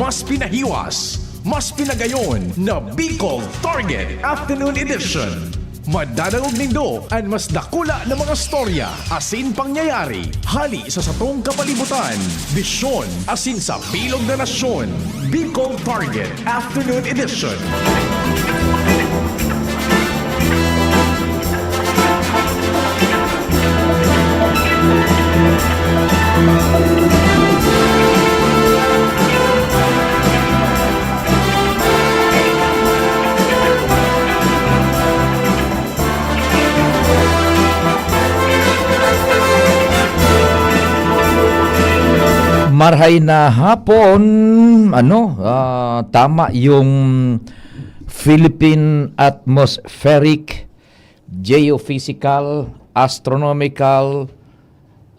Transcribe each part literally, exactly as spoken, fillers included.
Mas pinahiwas, mas pinagayon na Bicol Target Afternoon Edition. Madadangog nindo an mas dakula na mga storya asin pangyayari hali sa satong kapalibutan, bisyon asin sa bilog na nasyon. Bicol Target Afternoon Edition. Marhay na hapon, ano, ah, tama yung Philippine Atmospheric, Geophysical, Astronomical,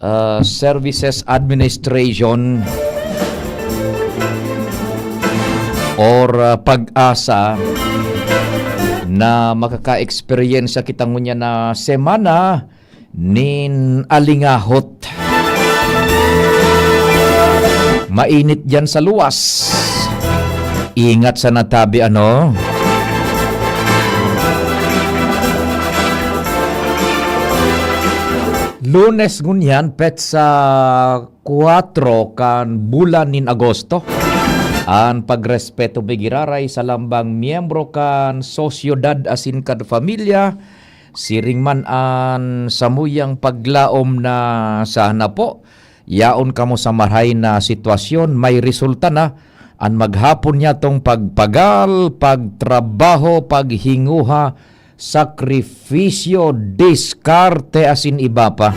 ah, Services Administration or, ah, PAGASA na makaka-eksperyensya kita ngunyan na semana nin alingahot. Mainit diyan sa luwas. Ingat sa natabi, ano? Lunes ngunyan, petsa kwatro kan bulan nin Agosto. An pagrespeto mi giraray sa lambang miyembro kan sosyedad asin kan pamilya, siring man an samuyang paglaom na sana po, yaon kamo sa marhay na sitwasyon, may resulta na an maghapon niyatong pagpagal, pagtrabaho, paghinguha, sakripisyo, diskarte, asin iba pa.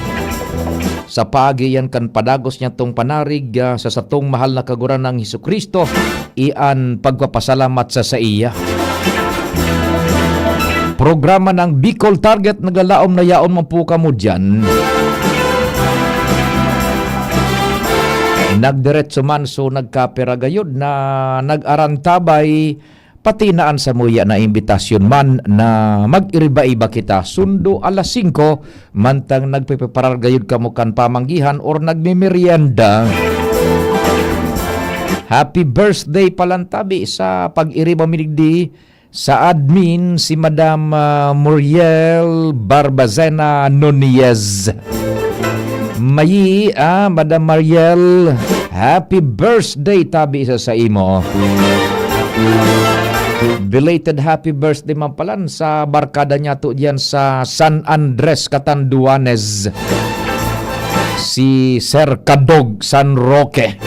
Sa paagi iyan kan padagos niyatong panarig, ah, sa satong mahal na Kagurangnan Jesu-Cristo, iyan pagpapasalamat sa saiya. Programa ng Bicol Target, nagalaom na yaon man po kamo diyan. Nagdiretso man, so nagkapira gayod na nag-arantabay, pati na an samuya na imbitasyon man na mag-iriba-iba kita. Sundo alas singko, mantang nagpepreparar gayod kamo kan pamanggihan or nagmemeryenda. Happy birthday palan tabi sa pag-iriba mi digdi sa admin, si Madam, ah, Muriel Barbacena Nunez. Mayi, ah, Madam Mariel, happy birthday tabi sa saimo. Belated happy birthday man palan sa barkada niyato diyan sa San Andres, Catanduanes, si Sir Kadog San Roque.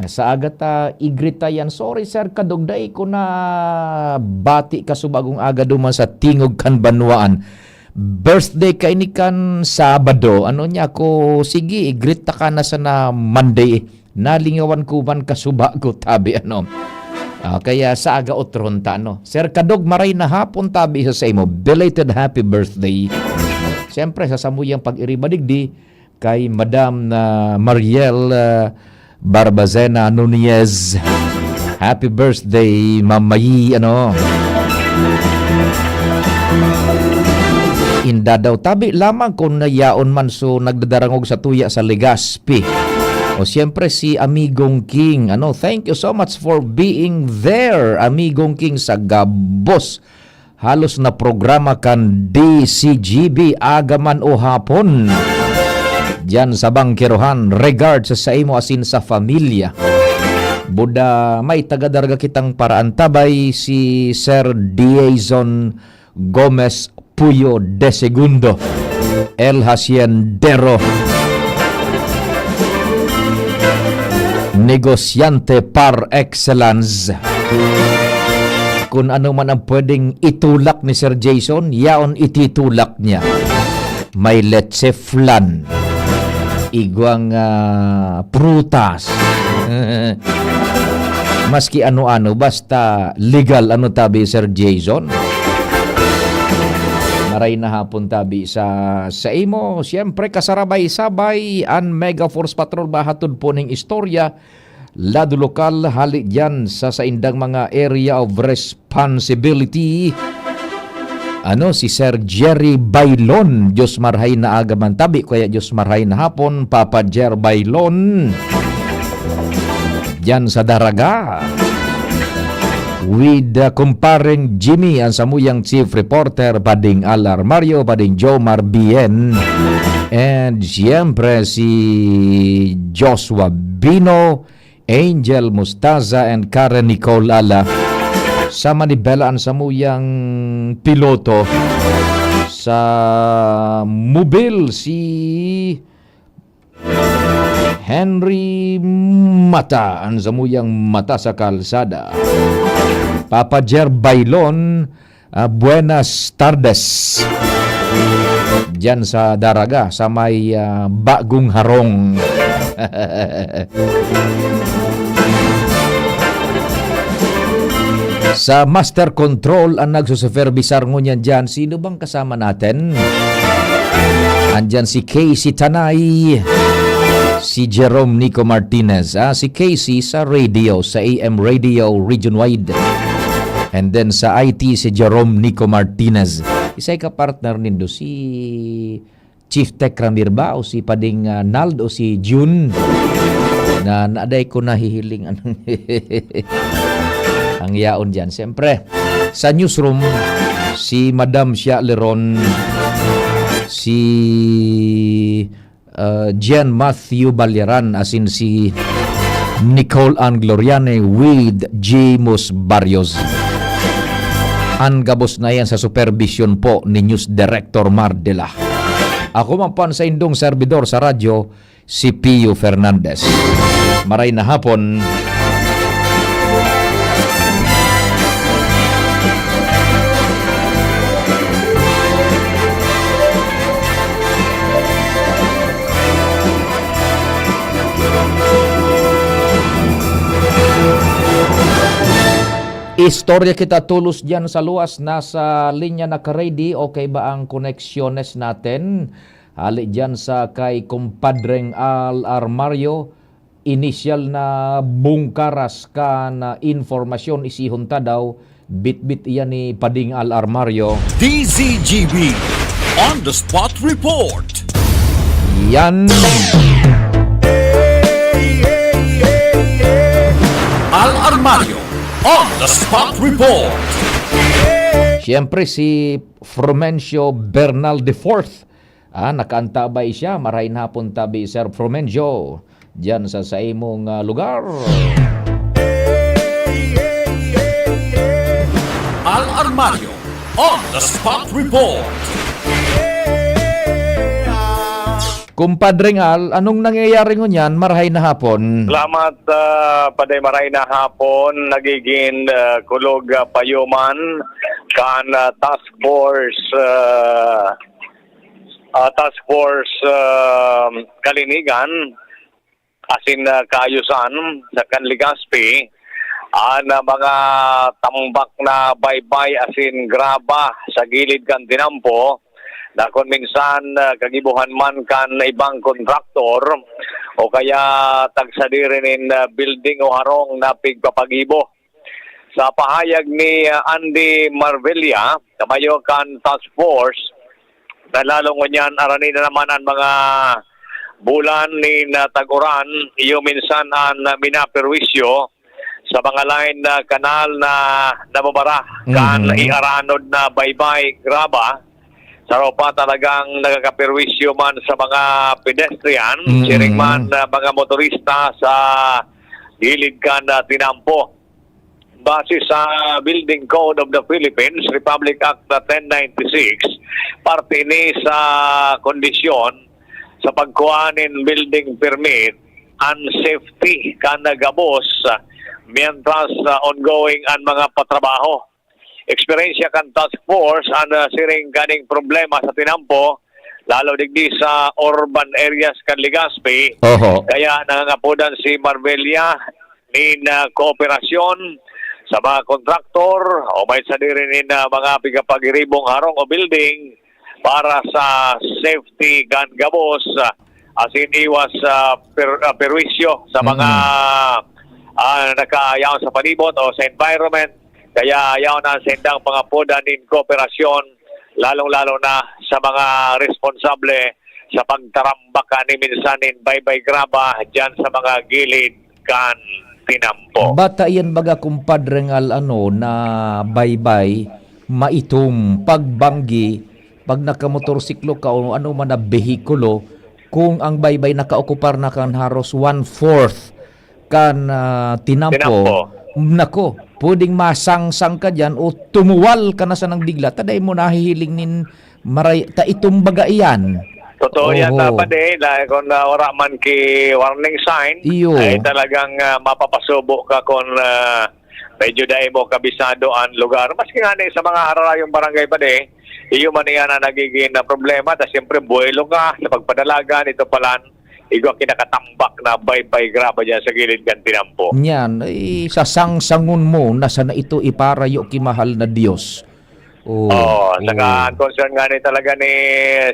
Sa aga ta i-greet ta yan. Sorry, Sir Kadog, dai ko nabati kasubago an aga duman sa tingog kan banwaan. Birthday kaini kan Sabado. Ano niya ko, sige, i-greet ta ka na sana Monday. Nalingawan ko man kasubago, tabi, ano. Ah, kaya sa aga otrohon ta, ano. Sir Kadog, maray na hapon tabi sa saimo. Belated happy birthday. Siyempre, sa samuyang pag-iriba digdi, kay Madam na Mariel, ah, Barbacena Nunez. Happy birthday, Ma'am Mayi, ano. Inda daw, tabi lamang kun yaon man so nagdadarangog sa tuya sa Legazpi. O siyempre si Amigong King, ano, thank you so much for being there, Amigong King, sa gabos halos na programa kan D C G B, aga man o hapon. Diyan sa Bangkerohan, regard sa saimo asin sa familya. Buda may taga-Darga kitang paraantabay, si Sir Diazon Gomez Puyo de Segundo, El Haciendero, negosyante par excellence. Kun ano man ang pwedeng itulak ni Sir Jason, yaon ititulak niya. May leche flan, igwang, ah, prutas. Maski ano-ano, basta legal, ano tabi, Sir Jason? Maray na hapon tabi sa, sa imo. Siyempre, kasarabay-sabay an Mega Force Patrol mahatod po ning istorya lado lokal, hali diyan sa saindang mga area of responsibility. Ano, si Sir Jerry Bailon, Diyos marhay na aga man tabi, kaya Diyos marhay na hapon, Papa Jer Bailon. Diyan sa Daraga. With, uh, kumpareng Jimmy, ang samuyang chief reporter, Pading Al Armario, Pading Jomar Bien, and siyempre si Joshua Bino, Angel Mustaza, and Karen Nicole Ala. Sa Manibela, ang samuyang piloto. Sa Mobil, si Henry Mata, ang samuyang mata sa kalsada. Papa Jer Bailon, ah, buenas tardes. Diyan sa Daraga, sa may, ah, Bagong Harong. Sa Master Control, ang nagsusupervisar ngunyan diyan, sino bang kasama natin? Andyan si Casey Tanay, si Jerome Nico Martinez. Ah, si Casey sa radio, sa A M Radio Region Wide. And then sa I T, si Jerome Nico Martinez. Isay ka partner nindo, si Chief Tech Ramir ba, o si Pading, ah, Nald, o si Jun, na naday ko nahihiling ang, ang yaon diyan. Siyempre, sa newsroom, si Madam Shia Leron, si, ah, Gian Matthew Balyaran, asin si Nicole Ann Gloriane with James Barrios. An gabos na yan sa supervision po ni News Director Mar de la. Ako man po an saindong servidor sa radyo, si Pio Fernandez. Maray na hapon. Istorya kita tolos diyan sa luwas. Nasa linya na ka-ready. Okay ba ang koneksyones natin? Hali diyan sa kay Kumpadreng Al Armario, inisyal na bungkaras kan, ah, impormasyon, isihon ta daw, bitbit iyan ni Pading Al Armario. D Z G B on the spot report. Yan. Al Armario on the spot report. Siyempre, si Frumencio Bernal the fourth. Ah, nakaantabay siya. Maray na hapon tabi, Sir Frumencio, diyan sa saimong, ah, lugar. Al Armario on the spot report. Kumpadreng Al, anong nangyayari ngunyan? Marahay na hapon. Salamat, ah, Paday, marahay na hapon. Nagiging, ah, kulog, ah, payuman kan, ah, task force, ah, ah, task force, ah, kalinigan asin, ah, kaayusan sa kan Legazpi, an, ah, mga tambak na baybay asin graba sa gilid kan tinampo na kun minsan, ah, kagibohan man kan ibang kontraktor o kaya tagsadiri nin, ah, building o harong na pigpapagibo. Sa pahayag ni, ah, Andy Marvilla, kamayo kan task force, na lalo ngunyan arani na naman an mga bulan nin tag-uran, iyo minsan an, ah, minaperwisyo sa mga line na kanal na nababara kan Mm. iaranod na baybay graba. Sa ropa talagang nagkakaperwisyo man sa mga pedestrian, Mm. siring man, ah, mga motorista sa gilid kan, ah, tinampo. Base sa Building Code of the Philippines, Republic Act ten ninety-six, parte ini sa kondisyon sa pagkuha nin building permit an safety kan gabos, ah, mientras, ah, ongoing an mga patrabaho. Eksperyensya kan task force an, ah, siring kaning problema sa tinampo, lalo digdi sa urban areas kan Legazpi. Oho. Kaya nangangapodan si Marbella nin, ah, kooperasyon sa mga kontraktor o may sadiri nin, ah, mga pigapagiribong harong o building para sa safety kan gabos, ah, asin iwas, ah, per-, ah, perwisyo sa mga, Mm. ah, nakayaon sa palibot o sa environment. Kaya yaon na sa indang pangapodan nin kooperasyon, lalong-lalo na sa mga responsable sa pagtarambak ani minsan nin baybay graba diyan sa mga gilid kan tinampo. Bata iyan baga, kumpadre, ngal ano, na baybay, maitom, pagbanggi, pag nakamotorsiklo ka o ano man na behikulo, kung ang baybay nakaokupar na kan haros one-fourth kan, ah, tinampo, Tinampo. nako, pwedeng masangsang ka diyan o tumuwal ka na sanang bigla, ta dai mo nahihiling nin maray-, ta itom baga iyan. Totoo yan, Oho. Papa Dale, dahil kung, ah, wala man ki warning sign, Iyo. ay talagang, ah, mapapasubo ka kung, ah, medyo dai mo kabisado ang lugar. Maski nga ni sa mga hararayong barangay pa di, iyo man iyan ang nagiging, ah, problema. Tas siyempre, buwelo ka sa pagpadalagan, ito pala, igwa kinakatambak na baybay graba dyan sa gilid kan tinampo. Niyan, ay, sasangsangon mo na sana ito iparayo ki mahal na Diyos. Oo, Oo, saka oo. ang concern nga ni talaga ni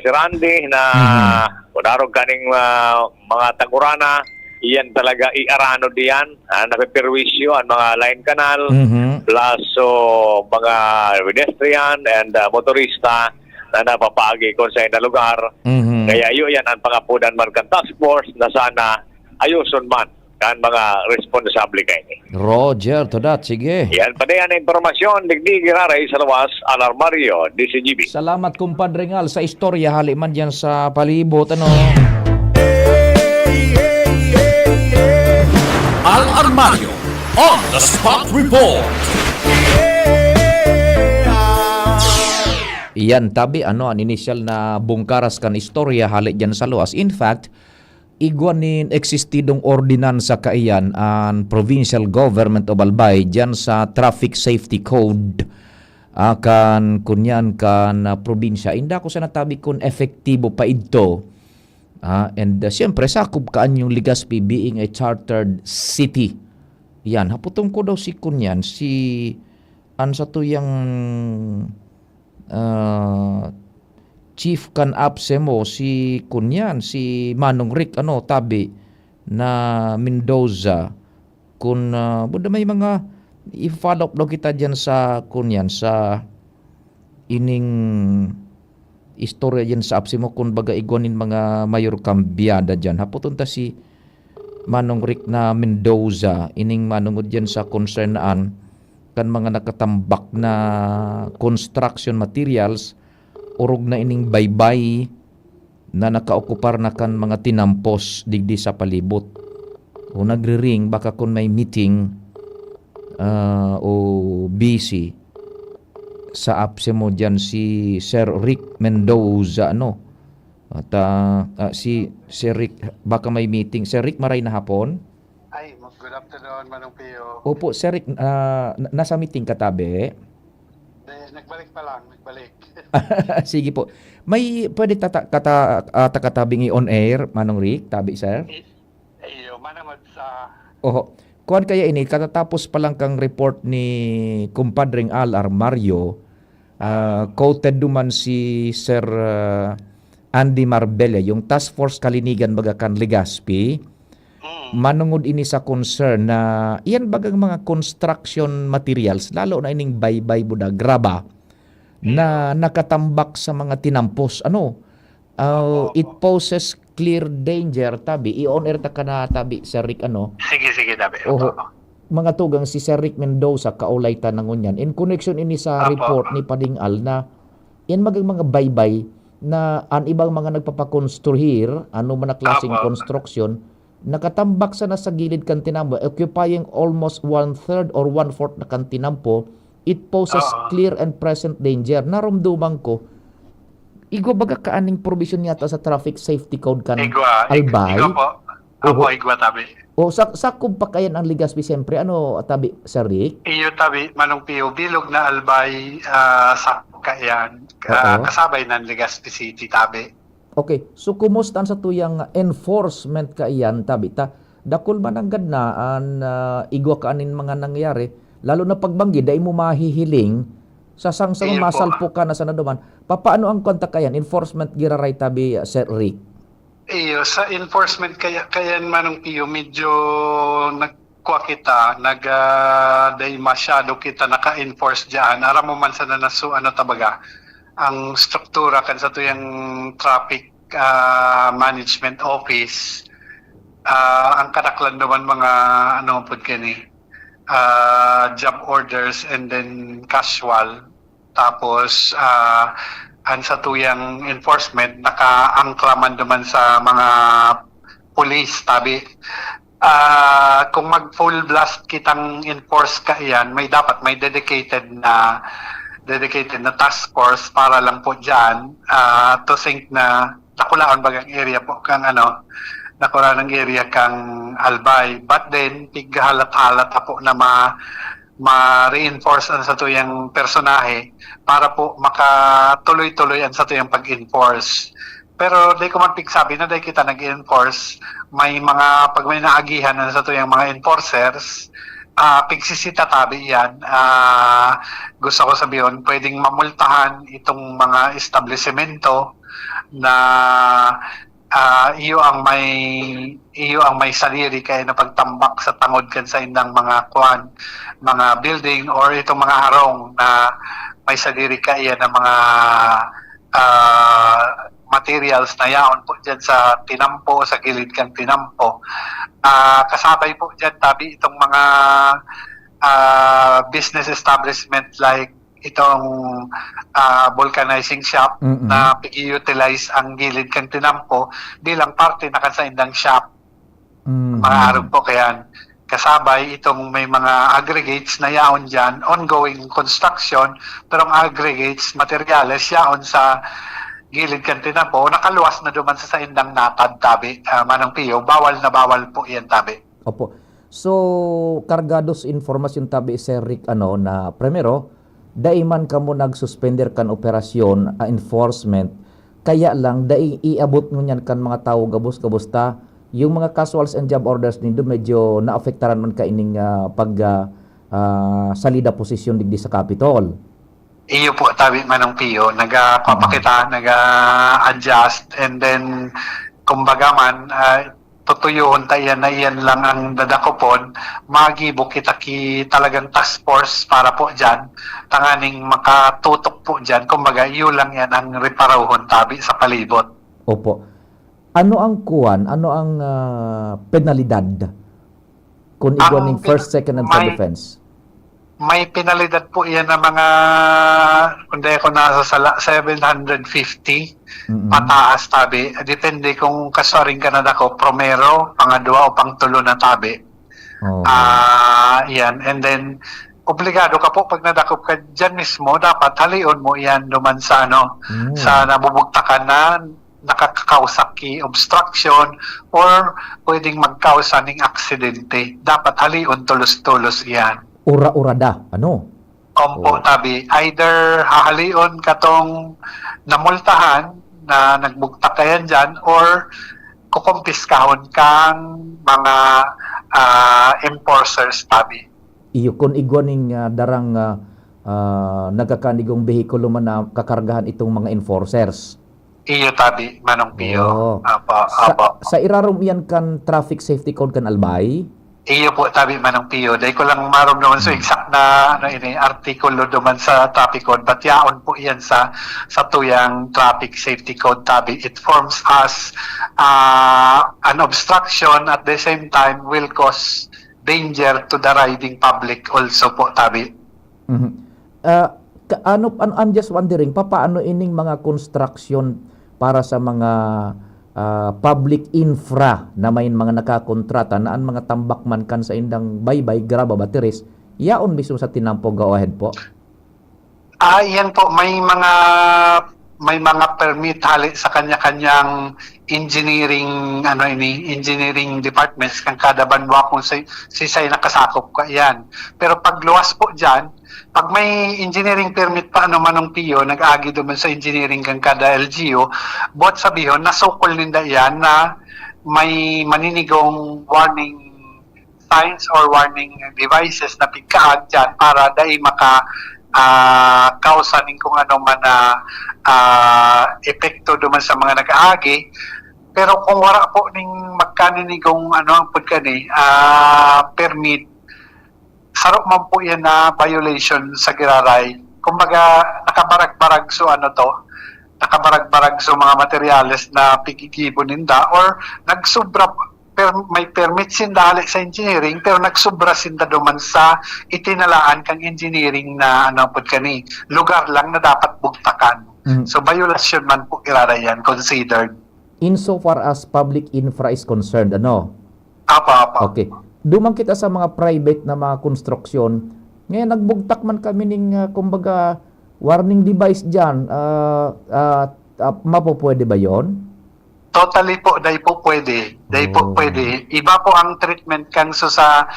si Randy na Mhm. kung narog kaning, ah, mga tagurana, iyan talaga iarano diyan, ah, napipirwisyo ang mga line canal, Mhm. plus so mga pedestrian and, ah, motorista na napapaagi kung sa na lugar. Mhm. Kaya iyo yan ang pangapudan man kan task force na sana ayuson man kan mga responsable kaini. Roger, to that, sige. Yan pa na yan ang impormasyon, digdi giraray sa luwas, Alarmario, D C G B. Salamat, kumpadre Ngal, sa istorya, hali man diyan sa palibot, ano? Al Armario on the spot report. Iyan, tabi, ano, ang inisyal na bungkaras kan istorya, hali diyan sa luwas. In fact, igwa nin eksistidong ordinansa kaiyan an Provincial Government of Albay diyan sa Traffic Safety Code, ah, kan kunyan kan, ah, probinsya. Inda ko sa natabi kun epektibo pa idto. Ah, and, ah, siyempre, sakop kaan yung Legazpi being a chartered city. Yan, haputong ko daw si kunyan, si, an sa tuyang, ah, chief kan APSEMO, si kunyan, si Manong Rick, ano, tabi na Mendoza. Kun, ah, buda may mga i-follow up daw kita diyan sa, kunyan, sa ining istorya diyan sa APSEMO, kun baga igwa nin mga mayor kambyada diyan. Hapoton ta si Manong Rick na Mendoza, ining manongod diyan sa concern na an kan mga nakatambak na construction materials, orog na ining baybay na nakaokupar na kan mga tinampos digdi sa palibot. O nagriring, baka kun may meeting, ah, o busy sa APSEMO diyan si Sir Rick Mendoza, ano? At, ah, ah, si Sir Rick, baka may meeting. Sir Rick, maray na hapon. Ay, mag-, good afternoon, Manong Pio. Opo, Sir Rick, ah, na-, nasa meeting ka tabi? Eh, nagbalik pa lang, nagbalik. Sige po. May pwede tata-, kata-, ah, takatabing i-on air, Manong Rick, tabi, sir? I-, iyo, manamad sa Oho. Kuwan kaya ini, katatapos pa lang kang report ni Kumpadreng Al Armario, ah, quoted duman si Sir, ah, Andy Marbella, yung Task Force Kalinigan baga kan Legazpi. Mm. Manungod ini sa concern na iyan bagang mga construction materials, lalo na ining baybay buda, graba, na Mm. nakatambak sa mga tinampos. Ano? Ah, Opo, it opo. poses clear danger, tabi. I-on air ta ka na, tabi, Sir Rick, ano? Sige, sige, tabi. Oho. Opo. Mga tugang, si Sir Rick Mendoza, kaulay ta na ngunyan. In connection ini sa Opo. report ni Pading Al na yan mga, mga baybay na an ibang mga nagpapakonstruhir, ano man na klaseng Opo. construction, nakatambak sana sa gilid kan tinampo, occupying almost one-third or one-fourth na kan tinampo, it poses Oo. clear and present danger. Narumduman ko, igwa baga kaaning provision yata sa Traffic Safety Code kan Igwa, ig-, Albay? igwa po. Opo, Oho. igwa, tabi. O, sa-, sakop pa kayan ang Legazpi, siyempre. Ano, tabi, Sir Rick? Iyo, tabi, Manong Pio, bilog na Albay, ah, sakop kayan. Ah, Oo. kasabay ng Legazpi City, tabi. Okay, so kumusta an satuyang enforcement kaiyan, tabi ta? Dakul man nanggad na an, ah, igwa kaaning mga nangyari, lalo na pagbanggi, dai mo mahihiling, sa sangsang Iyo po. masalpok ka na sa naduman. Papaano ang kwan ta kaiyan, enforcement giraray, tabi, ah, Sir Rick? Iyo, sa enforcement kaya, kaiyan, Manong Pio, medyo nag-, kwa kita, nag, ah, dai masyado kita naka-enforce diyan. Aram mo man sana na su-, ano ta baga, ang struktura kan satuyang traffic, ah, management office, Ah, ang kadaklan naman mga, ano pud kini, ah, job orders and then casual. Tapos, ah, ang satuyang enforcement nakaangkla man naman sa mga police, tabi. Ah, kung mag full blast kitang enforce kaiyan, may dapat may dedicated na, dedicated na task force para lang po diyan, ah, to think na dakulaon bagang area po kang ano, dakulaon ang area kang Albay. But then, pighalat-halat po na ma-, ma-reinforce ang satuyang personahe para po makatuloy-tuloy ang satuyang pag-enforce. Pero di ko man pigsabi na dai kita nag-enforce. May mga, pag may naagihan ang satuyang mga enforcers, ah, pigsisita tabi yan. Ah, gusto ko sabihin, pwedeng mamultahan itong mga establisemento na, ah, iyo ang may, iyo ang may sadiri kaya na pagtambak sa tangod kan saindang mga kwan, mga building or itong mga harong na may sadiri kaya na mga, ah, materials na yaon po diyan sa tinampo, sa gilid kan tinampo. Ah, kasabay po diyan, tabi, itong mga, ah, business establishment like itong, ah, vulcanizing shop Mm-mm. na pag-utilize ang gilid kan tinampo bilang parte na kan saindang shop. Mm. Mga arog po kayan. Kasabay itong may mga aggregates na yaon diyan, ongoing construction, pero ang aggregates, materyales, yaon sa gilid kan tinampo, nakaluwas na duman sa saindang natad, tabi, ah, Manong Pio, bawal na bawal po yan, tabi. Opo. So, kargados informasyon tabi, Sir Rick, ano, na primero, dai man kamo nagsuspender kan operasyon, ah, enforcement, kaya lang, dai iabot ngunyan kan mga tawo gabos-gabos ta. Yung mga casuals and job orders nindo, medyo naapektaran man kaining, ah, pag, ah, ah, salida posisyon digdi sa Capitol. Iyo po, tabi, Manong Pio, nagakwa pa Mm. kita, nag-a-adjust, and then, kumbaga man, ah, tutuyohon ta iyan na iyan lang ang dadakopon, magibo kita ki talagang task force para po diyan, tanganing makatutok po diyan, kumbaga, iyo lang yan ang reparohon tabi sa palibot. Opo. Ano ang kuwan? Ano ang, ah, penalidad? Kung Ang igwa ning pin-, first, second, and third may offense. May penalidad po iyan na mga, kung di ako nasasala, seven hundred fifty Mm-mm. pataas, tabi. Depende kung kaswaring ka na dako, promero, pangadwa o pangtulo na, tabi. Oo. Ah, yan. And then, obligado ka po, pag nadakop ka diyan mismo, dapat halion mo yan duman sa, ano, Mm. sa nabubugtakan na nakakakausa ki obstruction or pwedeng magkausa ning aksidente. Dapat halion tolos-tolos iyan. Ura-urada, ano? Ompo, Oo. tabi. Either hahalion katong namultahan na nagbugtak kayan diyan or kukumpiskahon kang mga, ah, enforcers, tabi. Iyo, kun igwa ning, ah, darang, ah, ah, nagkakanigong behikulo man na kakargahan itong mga enforcers. Iyo, tabi, Manong Pio. Oo. Apo, Sa, apo. sa irarom iyan kan Traffic Safety Code kan Albay? Iyo po, tabi, Manong Pio. Dai ko lang maromdaman sa Hmm. exact na, ano, ini, artikulo duman sa Traffic Code, but yaon po iyan sa, sa tuyang Traffic Safety Code, tabi. It forms as, ah, an obstruction, at the same time will cause danger to the riding public also po, tabi. Mhm. Ah, ka-, ano, ano, I'm just wondering, papaano ining mga construction para sa mga, ah, public infra na may mga nakakontrata na ang mga tambak man kan saindang baybay, graba, batiris, yaon mismo sa tinampo, go ahead po? Ah, iyan po, may mga, may mga permit hali sa kanya-kanyang engineering, ano ini, engineering departments kan kada banwa kung si-, sisay nakasakop ka iyan. Pero pagluwas po diyan, pag may engineering permit pa, ano, Manong Pio, nag-agi duman sa engineering kan kada L G U, buot sabihon, nasukol ninda iyan na may maninigong warning signs or warning devices na pigkaag diyan para dai maka, ah, kausa ning kung ano man na, ah, epekto duman sa mga nag-aagi. Pero kung wara po ning magkaninigong ano, ang pud kani, ah, permit, saro man po yan na violation sa giraray. Kumbaga, nakabarag-barag so ano to, nakabarag-barag so mga materyales na pigigibo ninda or nagsubra may permit sinda hali sa engineering, pero nagsubra sinda duman sa itinalaan kang engineering na, ano, pud kani, lugar lang na dapat bugtakan. Mm. So, violation man po, irara yan, considered. Insofar as public infra is concerned, ano? Apa, apa. Okay. Duman kita sa mga private na mga konstruksyon. Ngayon, nagbugtak man kami ning, ah, kumbaga, warning device dyan. Ah, ah, ah, mapupwede ba yon? Totally po, dai po pwede. Dai po Oh. pwede. Iba po ang treatment kan so sa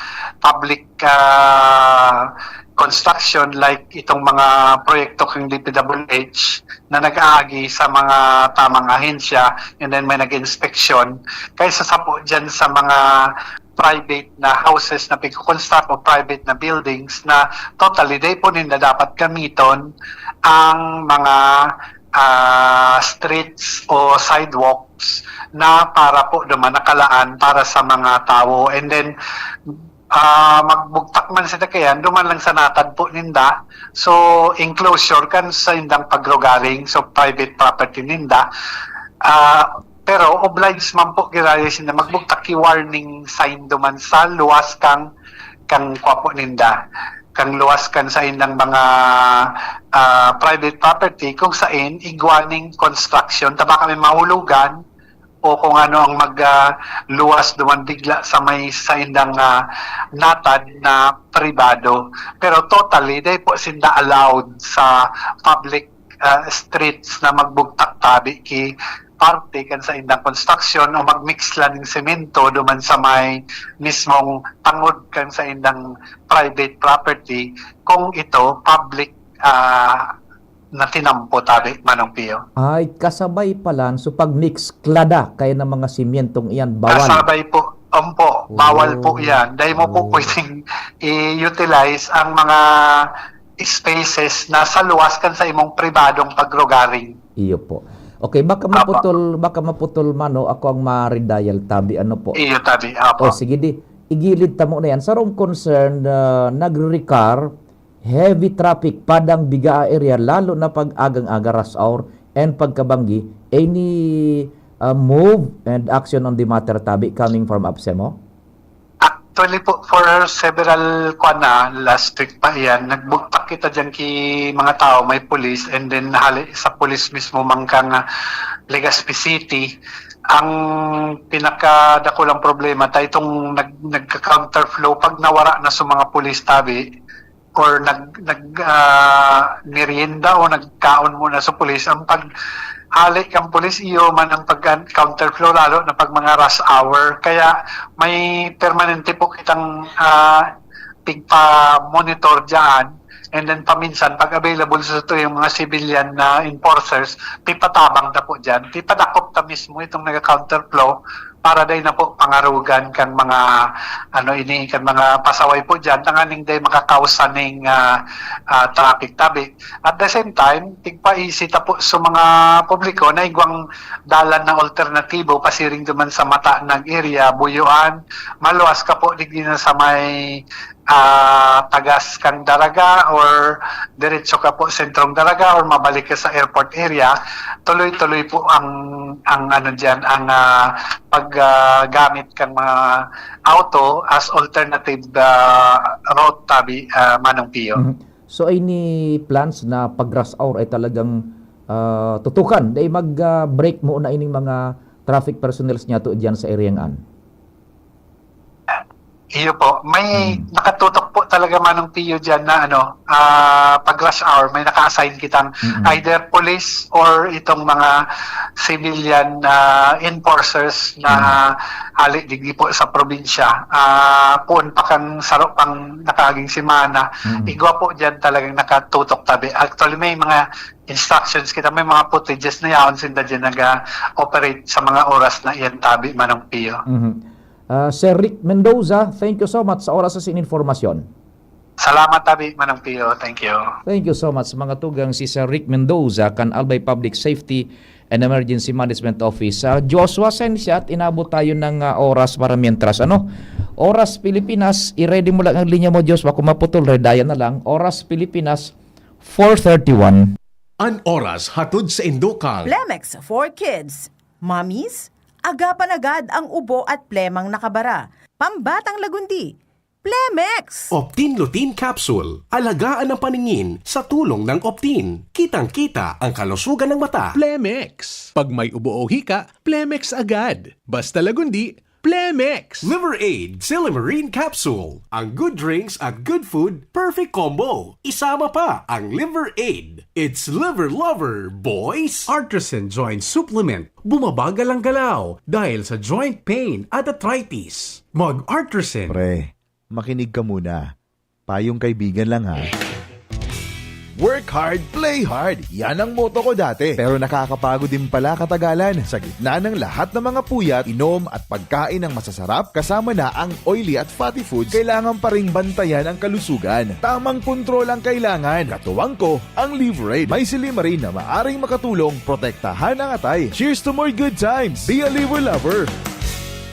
public, ah, construction, like itong mga proyekto kang D P W H na nag-aagi sa mga tamang ahensya, and then may nag-inspeksyon, kaysa sa po dyan sa mga private na houses na pigko-construct o private na buildings na totally dai po ninda dapat gamiton ang mga, ah, streets o sidewalks na para po duman nakalaan para sa mga tawo. And then, ah, magbugtak man sila kayan, duman lang sa natad po ninda. So, enclosure kan sa indang paglugaring, so private property ninda. Ah, pero obliged man po giraray sinda magbugtak ki warning sign duman sa luwas kang, kang kwa po ninda. Kang luwas kan sa indang mga, ah, private property kung sain igwa ning construction, ta baka may mahulogan o kung ano ang mag, ah, luwas duman bigla sa may sa indang, ah, natad na pribado. Pero totally, dai po sinda allowed sa public, ah, streets na magbugtak tabi ki parte kan sa indang construction o mag-mix lang ning semento duman sa may mismong tangod kan sa indang private property kung ito public, ah, na tinampo tabi, Manong Pio. Ay, kasabay palan, so pag mix, klada, kaya ng mga simyentong iyan, bawal. Kasabay po, ompo, bawal po Oh. yan. Dahil mo po Oh. pwedeng i-utilize ang mga spaces na sa luwas kan sa imong pribadong paglugaring. Iyo po. Okay, baka Apo. maputol, baka maputol man, no? Ako ang ma-redial tabi, ano po? Iyo tabi, apo. O, sige di. Igilid ta muna yan. Sarong concern, ah, nagre-recur, heavy traffic, padang Bigaa area, lalo na pag agang-aga, rush hour, and pagkabanggi. Any, ah, move and action on the matter, tabi, coming from APSEMO? Actually po, for several, kwan na, last week pa yan, nagbugtak kita dyan ki mga tao, may pulis, and then hali sa pulis mismo man kang, ah, Legazpi City. Ang pinakadakulang problema, ta itong nag-, nagka-counterflow, pag nawara na sa mga pulis tabi, or nag-, nag-, ah, merienda o nagkaon muna sa pulis, ang pag-, hali kang pulis, iyo man ang pag-, counterflow, lalo na pag mga rush hour. Kaya may permanente po kitang, ah, pigpa-monitor dyan. And then paminsan, pag available sa to yung mga civilian na enforcers, pipatabang ta po dyan. Pipadakop ta mismo itong nag-counterflow para dai na po pangarugan kan mga, ano ini, kan mga pasaway po dyan, tanganing dai makakausa ning, ah, ah, traffic tabi. At the same time, tigpaisi ta po sa mga publiko na igwang dalan na alternatibo, pasiring duman sa Matanag area, Buyuan, maluwas ka po digdi na sa may, ah, tagas kang Daraga or diretso ka po sentrong Daraga or mabalik ka sa airport area, tuloy-tuloy po ang, ang ano diyan, ang, ah, pag, ah, gamit kang mga auto as alternative, ah, route tabi, ah, Manong Pio. Mhm. So, any plans na pag rush hour ay talagang, ah, tutukan, dai mag, ah, break muna ining mga traffic personnel niyato diyan sa area ngan? Iyo po. May Hmm. nakatutok po talaga, Manong Pio, diyan na ano, ah, pag rush hour, may naka-assign kitang Mm-mm. either police or itong mga civilian, ah, enforcers na Mm. hali digdi po sa probinsya. Ah, poon pa kan saro pang nakaaging semana, Mm. igwa po diyan talagang nakatutok tabi. Actually, may mga instructions kita, may mga footages na yaon sinda diyan nag-operate sa mga oras na iyan tabi, Manong Pio. Mhm. Ah, Sir Rick Mendoza, thank you so much sa oras sa sin informasyon. Salamat tabi, Manong Pio. Thank you. Thank you so much, mga tugang. Si Sir Rick Mendoza, kan Albay Public Safety and Emergency Management Office. Ah, Joshua, sensya at inabot tayo ng, ah, oras para mientras. Ano? Oras Pilipinas, i-ready mo lang ang linya mo, Joshua. Kung maputol, redayan na lang. Oras Pilipinas, four thirty-one. An oras hatod sa Indokang. Lemex for Kids. Mommies, Agapan agad ang ubo at plemang nakabara. Pambatang lagundi, Plemex! Optin Lutein Capsule. Alagaan ang paningin sa tulong ng Optin. Kitang-kita ang kalusugan ng mata. Plemex. Pag may ubo o hika, Plemex agad. Basta lagundi, Plemex! Liver Aid Silymarin Capsule. Ang good drinks at good food, perfect combo. Isama pa ang Liver Aid. It's Liver Lover, boys! Artisan Joint Supplement. Bumabagal ang galaw dahil sa joint pain at arthritis. Mag-Artisan. Pre, makinig ka muna. Payong kaibigan lang ha. Work hard, play hard. Yan ang motto ko dati. Pero nakakapagod din pala katagalan. Sa gitna ng lahat ng mga puyat, inom at pagkain ng masasarap, kasama na ang oily at fatty foods, kailangan pa ring bantayan ang kalusugan. Tamang kontrol ang kailangan. Katuwang ko, ang Liverade. May silymarin na maaring makatulong protektahan ang atay. Cheers to more good times! Be a Liver Lover!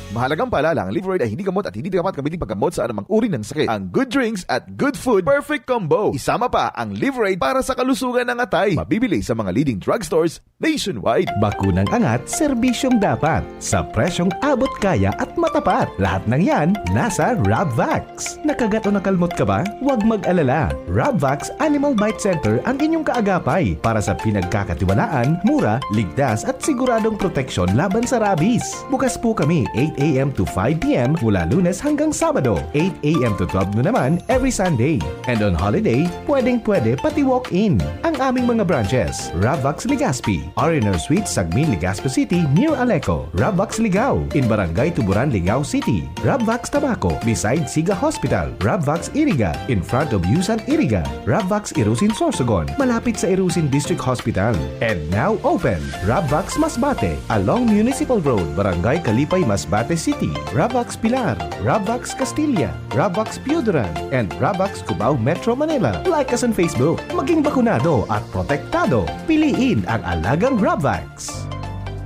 Mahalagang paalala, ang Liverade ay hindi gamot at hindi dapat gamitin paggamot sa anumang uri ng sakit. Ang good drinks at good food, perfect combo. Isama pa ang Liverade para sa kalusugan ng atay. Mabibili sa mga leading drugstores nationwide. Bakunang angat, serbisyong dapat, sa presyong abot kaya at matapat. Lahat ng yan, nasa Rabvax. Nakagat o nakalmot ka ba? Huwag mag-alala. Rabvax Animal Bite Center ang inyong kaagapay para sa pinagkakatiwalaan, mura, ligtas at siguradong proteksyon laban sa rabies. Bukas po kami eight a.m. to five p.m. mula Lunes hanggang Sabado, eight a.m. to twelve noon naman every Sunday. And on holiday, pwedeng-pwede pati walk-in. Ang aming mga branches, Rabvax Legazpi, R and R Suite, Sagmin, Legazpi City, near Aleco, Rabvax Ligao, in Barangay Tuburan, Ligao City, Rabvax Tabaco, beside Siga Hospital, Rabvax Iriga, in front of Yusan Iriga, Rabvax Irusin Sorsogon, malapit sa Irusin District Hospital. And now open, Rabvax Masbate, along Municipal Road, Barangay Kalipay, Masbate City, Rabvax Pilar, Rabvax Castilla, Rabvax Pioduran, and Rabvax Cubao, Metro Manila. Like us on Facebook. Maging bakunado at protektado. Piliin ang alagang Rabvax.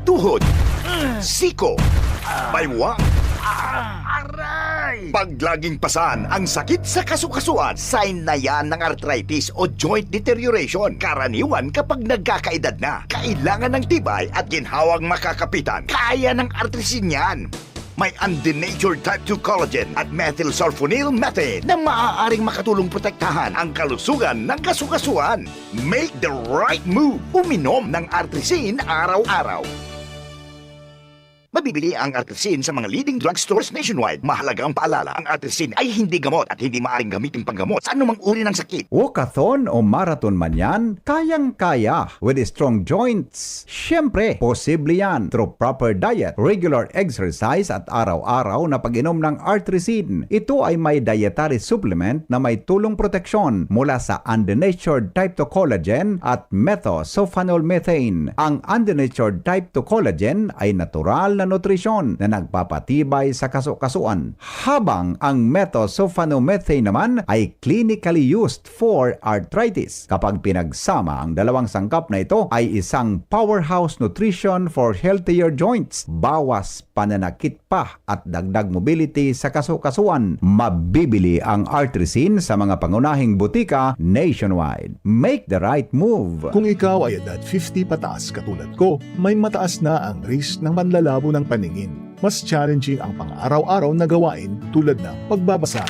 Tuhod, siko, baywang, aray! Pag laging pasan ang sakit sa kasukasuan, sign na yan ng arthritis o joint deterioration. Karaniwan kapag nagkakaedad na, kailangan ng tibay at ginhawang makakapitan. Kaya ng Artrisin yan. May undenatured type two collagen at methylsulfonyl methane na maaaring makatulong protektahan ang kalusugan ng kasukasuan. Make the right move. Uminom ng Artrisin araw-araw. Mabibili ang Artrisin sa mga leading drugstores nationwide. Mahalagang paalala, ang Artrisin ay hindi gamot at hindi maaaring gamitin panggamot sa anumang uri ng sakit. Walkathon o marathon man yan, kayang-kaya with strong joints. Siyempre, posible yan through proper diet, regular exercise at araw-araw na pag-inom ng Artrisin. Ito ay may dietary supplement na may tulong proteksyon mula sa undenatured type two collagen at methylsulfonyl methane. Ang undenatured type two collagen ay natural na nutrisyon na nagpapatibay sa kasukasuan, habang ang methylsulfonyl methane naman ay clinically used for arthritis. Kapag pinagsama, ang dalawang sangkap na ito ay isang powerhouse nutrition for healthier joints. Bawas pananakit pa at dagdag mobility sa kasukasuan. Mabibili ang Artrisin sa mga pangunahing butika nationwide. Make the right move! Kung ikaw ay edad fifty pataas katulad ko, may mataas na ang risk ng panlalabo ng paningin. Mas challenging ang pang-araw-araw na gawain tulad ng pagbabasa,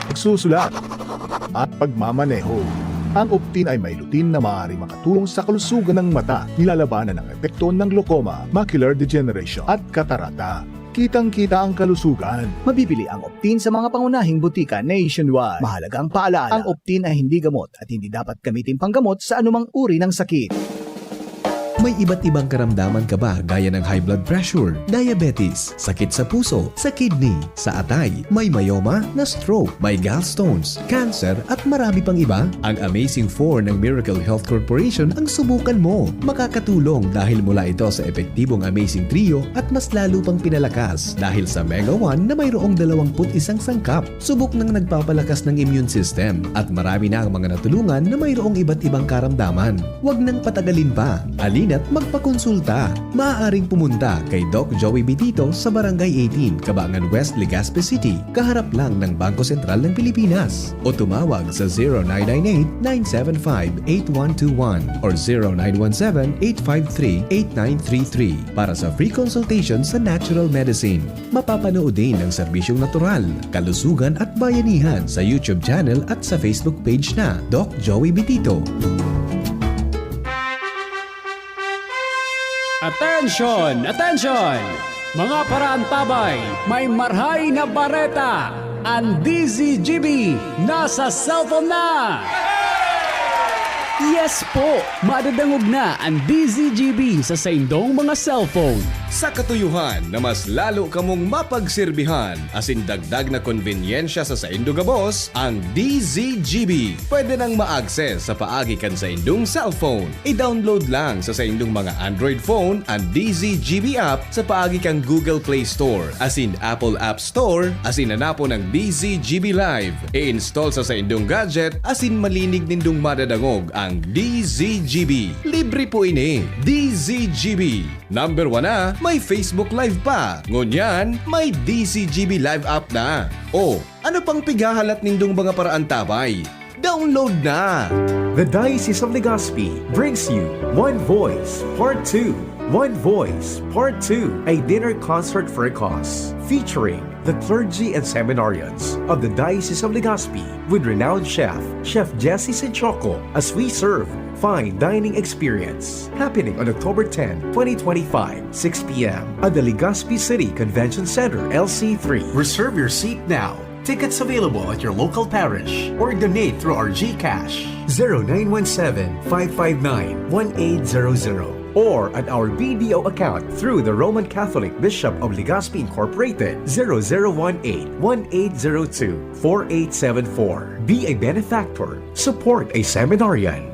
pagsusulat, at pagmamaneho. Ang Optin ay may lutein na maaaring makatulong sa kalusugan ng mata, nilalabanan ang epekto ng glaucoma, macular degeneration, at katarata. Kitang-kita ang kalusugan. Mabibili ang Optin sa mga pangunahing butika nationwide. Mahalagang paalala, ang Optin ay hindi gamot at hindi dapat gamitin panggamot sa anumang uri ng sakit. May iba't ibang karamdaman ka ba, gaya ng high blood pressure, diabetes, sakit sa puso, sa kidney, sa atay, may myoma, na-stroke, may gallstones, cancer, at marami pang iba? Ang Amazing four ng Miracle Health Corporation ang subukan mo. Makakatulong dahil mula ito sa epektibong Amazing Trio at mas lalo pang pinalakas dahil sa Mega one na mayroong dalawampu't isang sangkap. Subok nang nagpapalakas ng immune system at marami na ang mga natulungan na mayroong iba't ibang karamdaman. Huwag nang patagalin pa. Alin at magpakonsulta. Maaaring pumunta kay Doc Joey Bitito sa Barangay eighteen, Cabangan West, Legazpi City, kaharap lang ng Bangko Sentral ng Pilipinas. O tumawag sa zero nine nine eight, nine seven five, eight one two one or zero nine one seven, eight five three, eight nine three three para sa free consultation sa natural medicine. Mapapanood din ang serbisyong natural, kalusugan at bayanihan sa YouTube channel at sa Facebook page na Doc Joey Bitito. Attention! Attention! Mga paraantabay, may marhay na bareta! An D Z G B nasa cellphone na! Yes po! Madadangog na an D Z G B sa saindong mga cellphone. Sa katuyuhan na mas lalo kamong mapagsirbihan asin dagdag na konbenyensya sa saindo gabos, ang D Z G B pwede nang ma-access sa paagi kan saindong cellphone. I-download lang sa saindong mga Android phone an D Z G B app sa paagi kan Google Play Store asin Apple App Store asin hanapon ang D Z G B Live. I-install sa saindong gadget asin malinig nindong madadangog ang D Z G B. Libre po ini. D Z G B. Number one na, may Facebook Live pa. Ngunyan, may D Z G B Live app na. O, ano pang pighahalat nindong mga paraantabay? Download na! The Diocese of Legazpi brings you One Voice Part two. One Voice Part two, a dinner concert for a cause, featuring the clergy and seminarians of the Diocese of Legazpi with renowned chef, Chef Jesse Sinchoco, as we serve fine dining experience, happening on October ten, twenty twenty-five, six p m at the Legazpi City Convention Center, L C three. Reserve your seat now. Tickets available at your local parish or donate through our GCash, zero nine one seven, five five nine, one eight zero zero, or at our B D O account through the Roman Catholic Bishop of Legazpi Incorporated, zero zero one eight, one eight zero two, four eight seven four. Be a benefactor. Support a seminarian.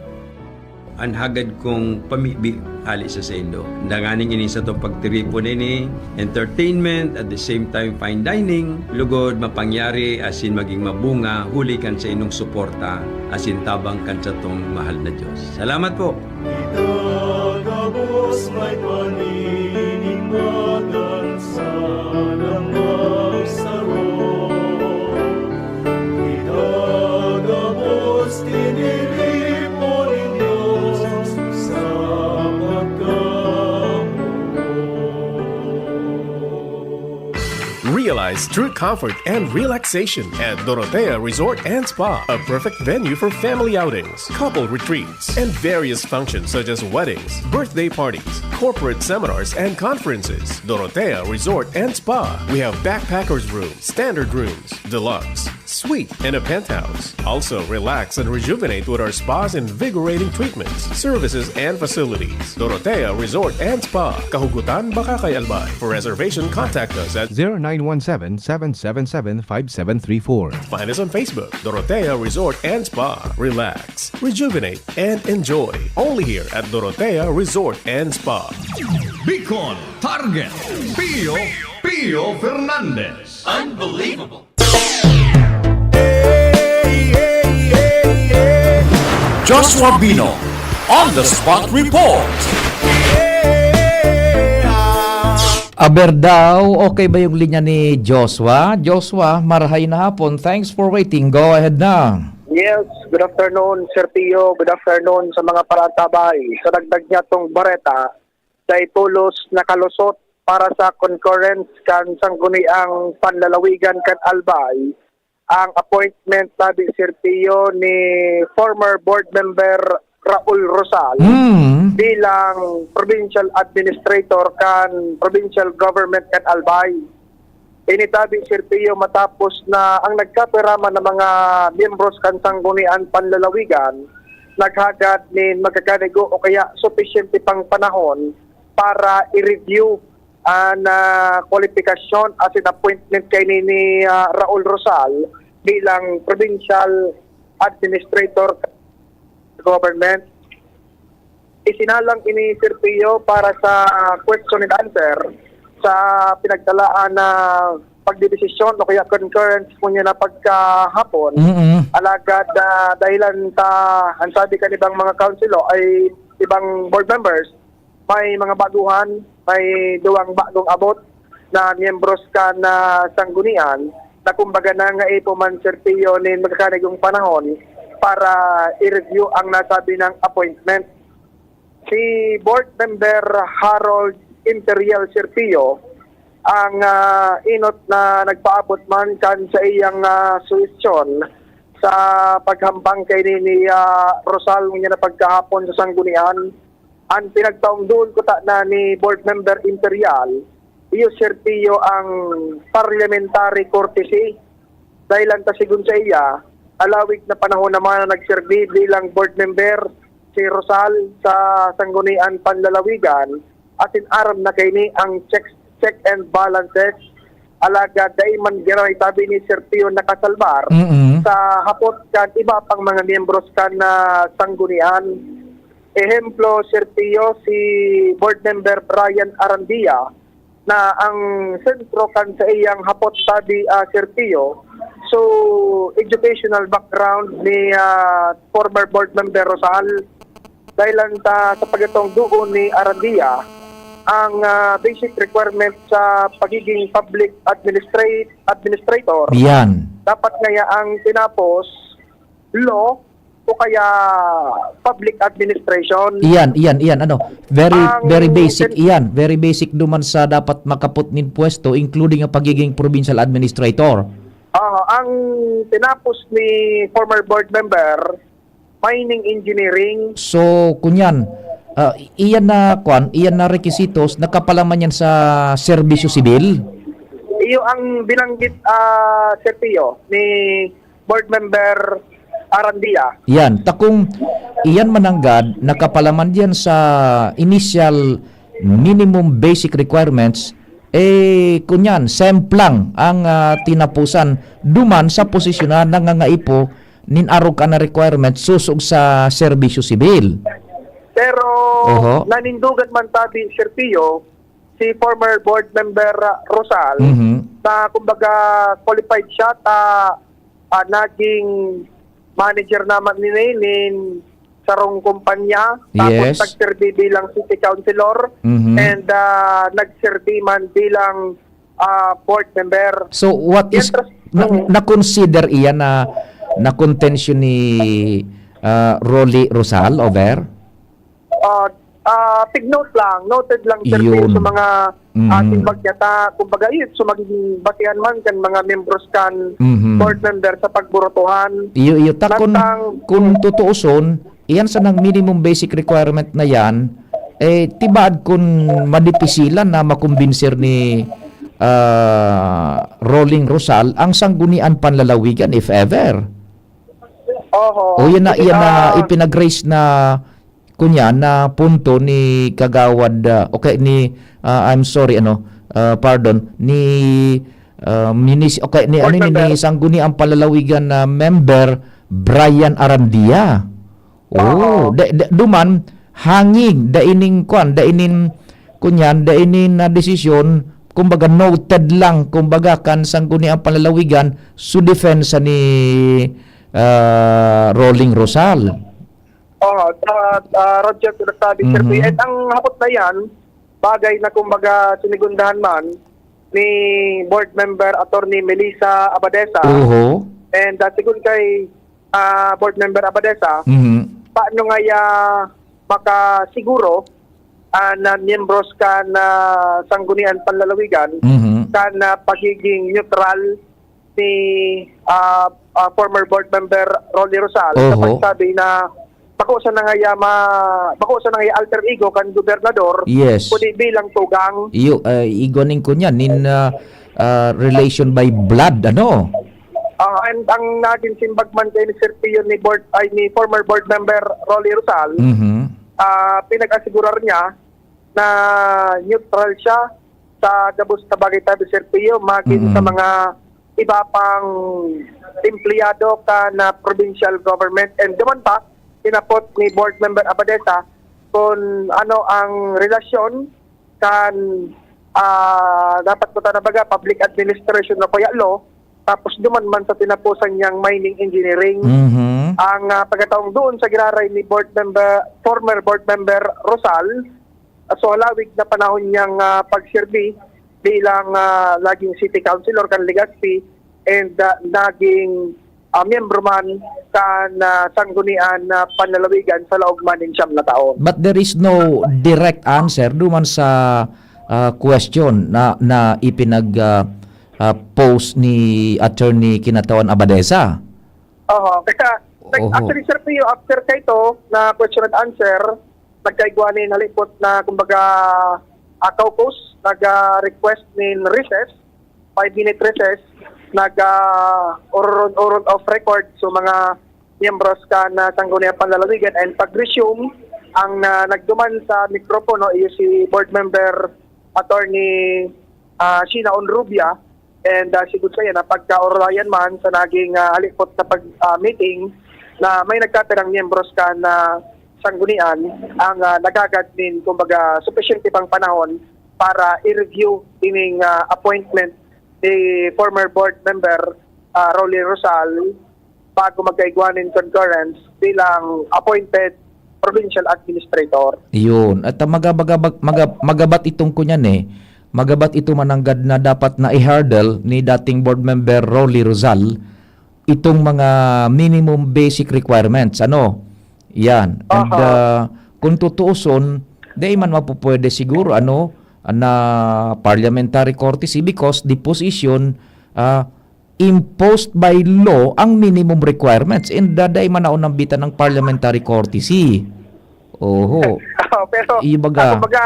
An hagad kong pamibi hale sa saindo. Danganing ini satong pagtiripon ini, entertainment, at the same time fine dining, lugod mapangyari asin magin mabunga huli kan saindong suporta asin tabang kan satong mahal na Dios. Salamat po! Itagabos may paninimatan sa damang saro. Itagabos tiniripo nin Diyos sa pagkamuot. Realize true comfort and relaxation at Dorotea Resort and Spa, a perfect venue for family outings, couple retreats, and various functions such as weddings, birthday parties, corporate seminars, and conferences. Dorotea Resort and Spa. We have backpackers room, standard rooms, deluxe, suite, and a penthouse. Also, relax and rejuvenate with our spa's invigorating treatments, services, and facilities. Dorotea Resort and Spa, Kahugutan, Bacacay, Albay. For reservation, contact us at zero nine one seven, seven seven seven, five seven three four. Find us on Facebook, Dorotea Resort and Spa. Relax, rejuvenate, and enjoy. Only here at Dorotea Resort and Spa. Bicol Target, Pio, Pio Fernandez. Unbelievable. Joshua Bino, on the spot report. Aber daw, okay ba yung linya ni Joshua? Joshua, marahay na hapon. Thanks for waiting. Go ahead na. Yes, good afternoon, Sir Pio. Good afternoon sa mga paratabay. Sa dagdag niya tong bareta, sa itulos nakalusot para sa concurrence kan Sangguniang Panlalawigan kan Albay, ang appointment, sabi, Sir Pio, ni former board member Raul Rosal Mm. bilang provincial administrator kan provincial government kan Albay. Ini, sabi, Sir Pio, matapos na ang nagkapiraman na mga miyembros kan Sanggunian Panlalawigan naghagad nin magkakanigo o kaya supisyente pang panahon para i-review an, ah, kwalipikasyon asin appointment kaini ni, ah, Raul Rosal bilang provincial administrator government. Isinalang ini, Sir Pio, para sa question and answer sa pinagtalaan na pagdedesisyon o kaya concurrence ngunyan na pagkahapon. Mm-mm. Alagad, ah, dahilan ta, ang sabi kan ibang mga councilor ay ibang board members, may mga baguhan, may duwang bagong abot na miyembros kan sanggunian na kumbaga nangaipo man, Sir Pio, nin magkakanigong panahon para i-review ang nasabi ng appointment. Si Board Member Harold Imperial, Sir Pio, ang, ah, enot na nagpaabot man kan saiyang, ah, suhestyon sa paghambang kaini ni, ah, Rosal ngunyan na pagkahapon sa sanggunian. An pinagtaong duon kutana ni Board Member Imperial, iyo, Sir Pio, ang parliamentary courtesy. Dahelan ta, sigon saiya, alawig na panahon naman na nagserbi bilang board member si Rosal sa Sanggunian Panlalawigan, asin aram na kaini ang checks, check and balances. Alagad dai man giraray tabi ni Sir Pio nakasalbar Mm-mm. sa hapot kan iba pang mga miyembros kan, ah, sanggunian. Ehemplo, Sir Pio, si Board Member Brian Arandia na ang sentro kan saiyang hapot tabi, ah, Sir Pio. So, educational background ni, ah, former Board Member Rosal. Dahelan ta sa pagkatong duon ni Arandia ang, ah, basic requirement sa pagiging public administrate administrator. Yan. Dapat ngaya ang tinapos law o kaya public administration. Iyan, iyan, iyan, ano, very, Ang very basic, tin- iyan, very basic duman sa dapat makapot nin pwesto, including ang pagiging provincial administrator. Ah, ang tinapos ni former board member, mining engineering. So, kunyan, ah, iyan na, kwan, iyan na requisitos, nakapalaman yan sa serbisyo sibil? Iyo ang binanggit, ah, Sir Pio, ni Board Member Arandia. Yan. Takong iyan mananggad, nakapalaman diyan sa initial minimum basic requirements, eh, kunyan, semplang ang, ah, tinapusan duman sa posisyon na nangangaipo nin arog ka na requirement sosog sa serbisyo sibil. Pero Oho. nanindugan man tabi, Sir Pio, si former board member, ah, Rosal, Mhm. na kumbaga qualified siya ta, ah, naging manager naman ni nin sarong kumpanya, tapos Yes. nagserbi bilang city councilor, Mhm. and, ah, nagserbi man bilang, ah, board member. So, what is, Mientras na, Mm. na-consider iyan na, na contention ni, ah, Rolly Rosal over? Ah, ah, take note lang, noted lang, Sir Phil, Yun. sa mga, ah, Mhm. timbag niya ta. Kumbaga, yun, so magiging basihan man kan mga membros kan Mhm. board member sa pagburotohan. Iyo, iyo. Ta, kun, Nagtang- kun tutuuson, iyan sanang minimum basic requirement na yan, eh, tibaad kun madipisilan na makumbinser ni, ah, Rolling Rosal ang Sanggunian Panlalawigan, if ever. Oho. O, yan na, Kasi, yan na ah, ipinag-raise na, kunya, na punto ni Kagawad, ah, okay, ni, ah, I'm sorry, ano, ah, pardon, ni, ah, minis-, okay, ni, Board ano, ni, member. ni Sangguniang Panlalawigan na member, Brian Arandia. Oh, Oho. da, da, duman, hanging, da ining, kwan, da inin, kunyan, da inin na desisyon, kumbaga, noted lang, kumbaga, kan Sangguniang Panlalawigan, su depensa ni, ah, Rolling Rosal. Oo, sa, ah, Roger Pinagsabi, Sir Mhm. P. At ang hapot na yan, bagay na kumbaga sinigundahan man ni board member Attorney Melissa Abadesa. Oho. And, ah, sigun kay, ah, board member Abadesa, Mhm. paano ngaya makasiguro ah, na miyembros kan Sanggunian Panlalawigan, Mhm. kan, ah, pagiging neutral ni, ah, ah, former board member Rolly Rosal, sa Oho. pagsabi na bako sana ngaya ma-, bako sana ngaya alter ego kan gobernador, Yes. kundi bilang tugang. Iyo, ah, igwa nin kunya, nin, ah, ah, relation by blood, ano? Ah, and ang naging simbag man kay ni Sir Pio ni board, ay, ni former board member Rolly Rosal, Mhm. ah, pinag-asigurar niya na neutral siya sa gabos na bagay, tabi, Sir Pio, magin Mm. sa mga iba pang empleyado kan provincial government. And duman pa, hinapot ni Board Member Abadesa kung ano ang relasyon kan, ah, dapat ko ta na baga, public administration o kaya law, tapos duman man sa tinapusan niyang mining engineering. Mhm. Ang, ah, pagkataong doon sa giraray ni board member, former board member Rosal, ah, so halawig na panahon niyang, ah, pagserbi bilang, ah, naging city councilor kan Legazpi and, ah, naging, ah, miyembro man kan, ah, Sanggunian na Panlalawigan sa laog man nin siyam na taon. But there is no direct answer duman sa, ah, question na, na ipinag, ah, ah, post ni Attorney Kinatawan Abadesa. Oho, kaya nag-, Oho. actually, Sir Pio, after kaito na question and answer, nagkaigwa nin halipot na, kumbaga, ah, caucus, nag, ah, request nin recess, five-minute recess, nag, ah, oron-oron off record, so mga miyembros kan, ah, Sangguniang Panlalawigan, and pag-resume, ang, ah, nagduman sa mikropono iyo si Board Member Attorney, ah, Sheena Onrubia, and, ah, sigod saiya na pagkaoroyan man sa naging, ah, halipot na pag, ah, meeting na may nagkapirang miyembros kan, ah, Sanggunian ang, ah, naghagad nin, kumbaga, supisyente pang panahon para i-review ining, ah, appointment ni former board member, ah, Rolly Rosal bago magkaigwa nin concurrence bilang appointed provincial administrator. Yun. At, ah, maga-, maga-, maga-, magabat itong kunyan eh. Magabat ito mananggad na dapat na i-hurdle ni dating board member Rolly Rosal itong mga minimum basic requirements. Ano? Yan. And, Aha. ah, kung tutuuson, di man mapupwede siguro, ano, na parliamentary courtesy because the position, ah, imposed by law ang minimum requirements and daday man naon nambitan ng parliamentary courtesy. Oho. Oo, pero, Ibaga. ah, kumbaga,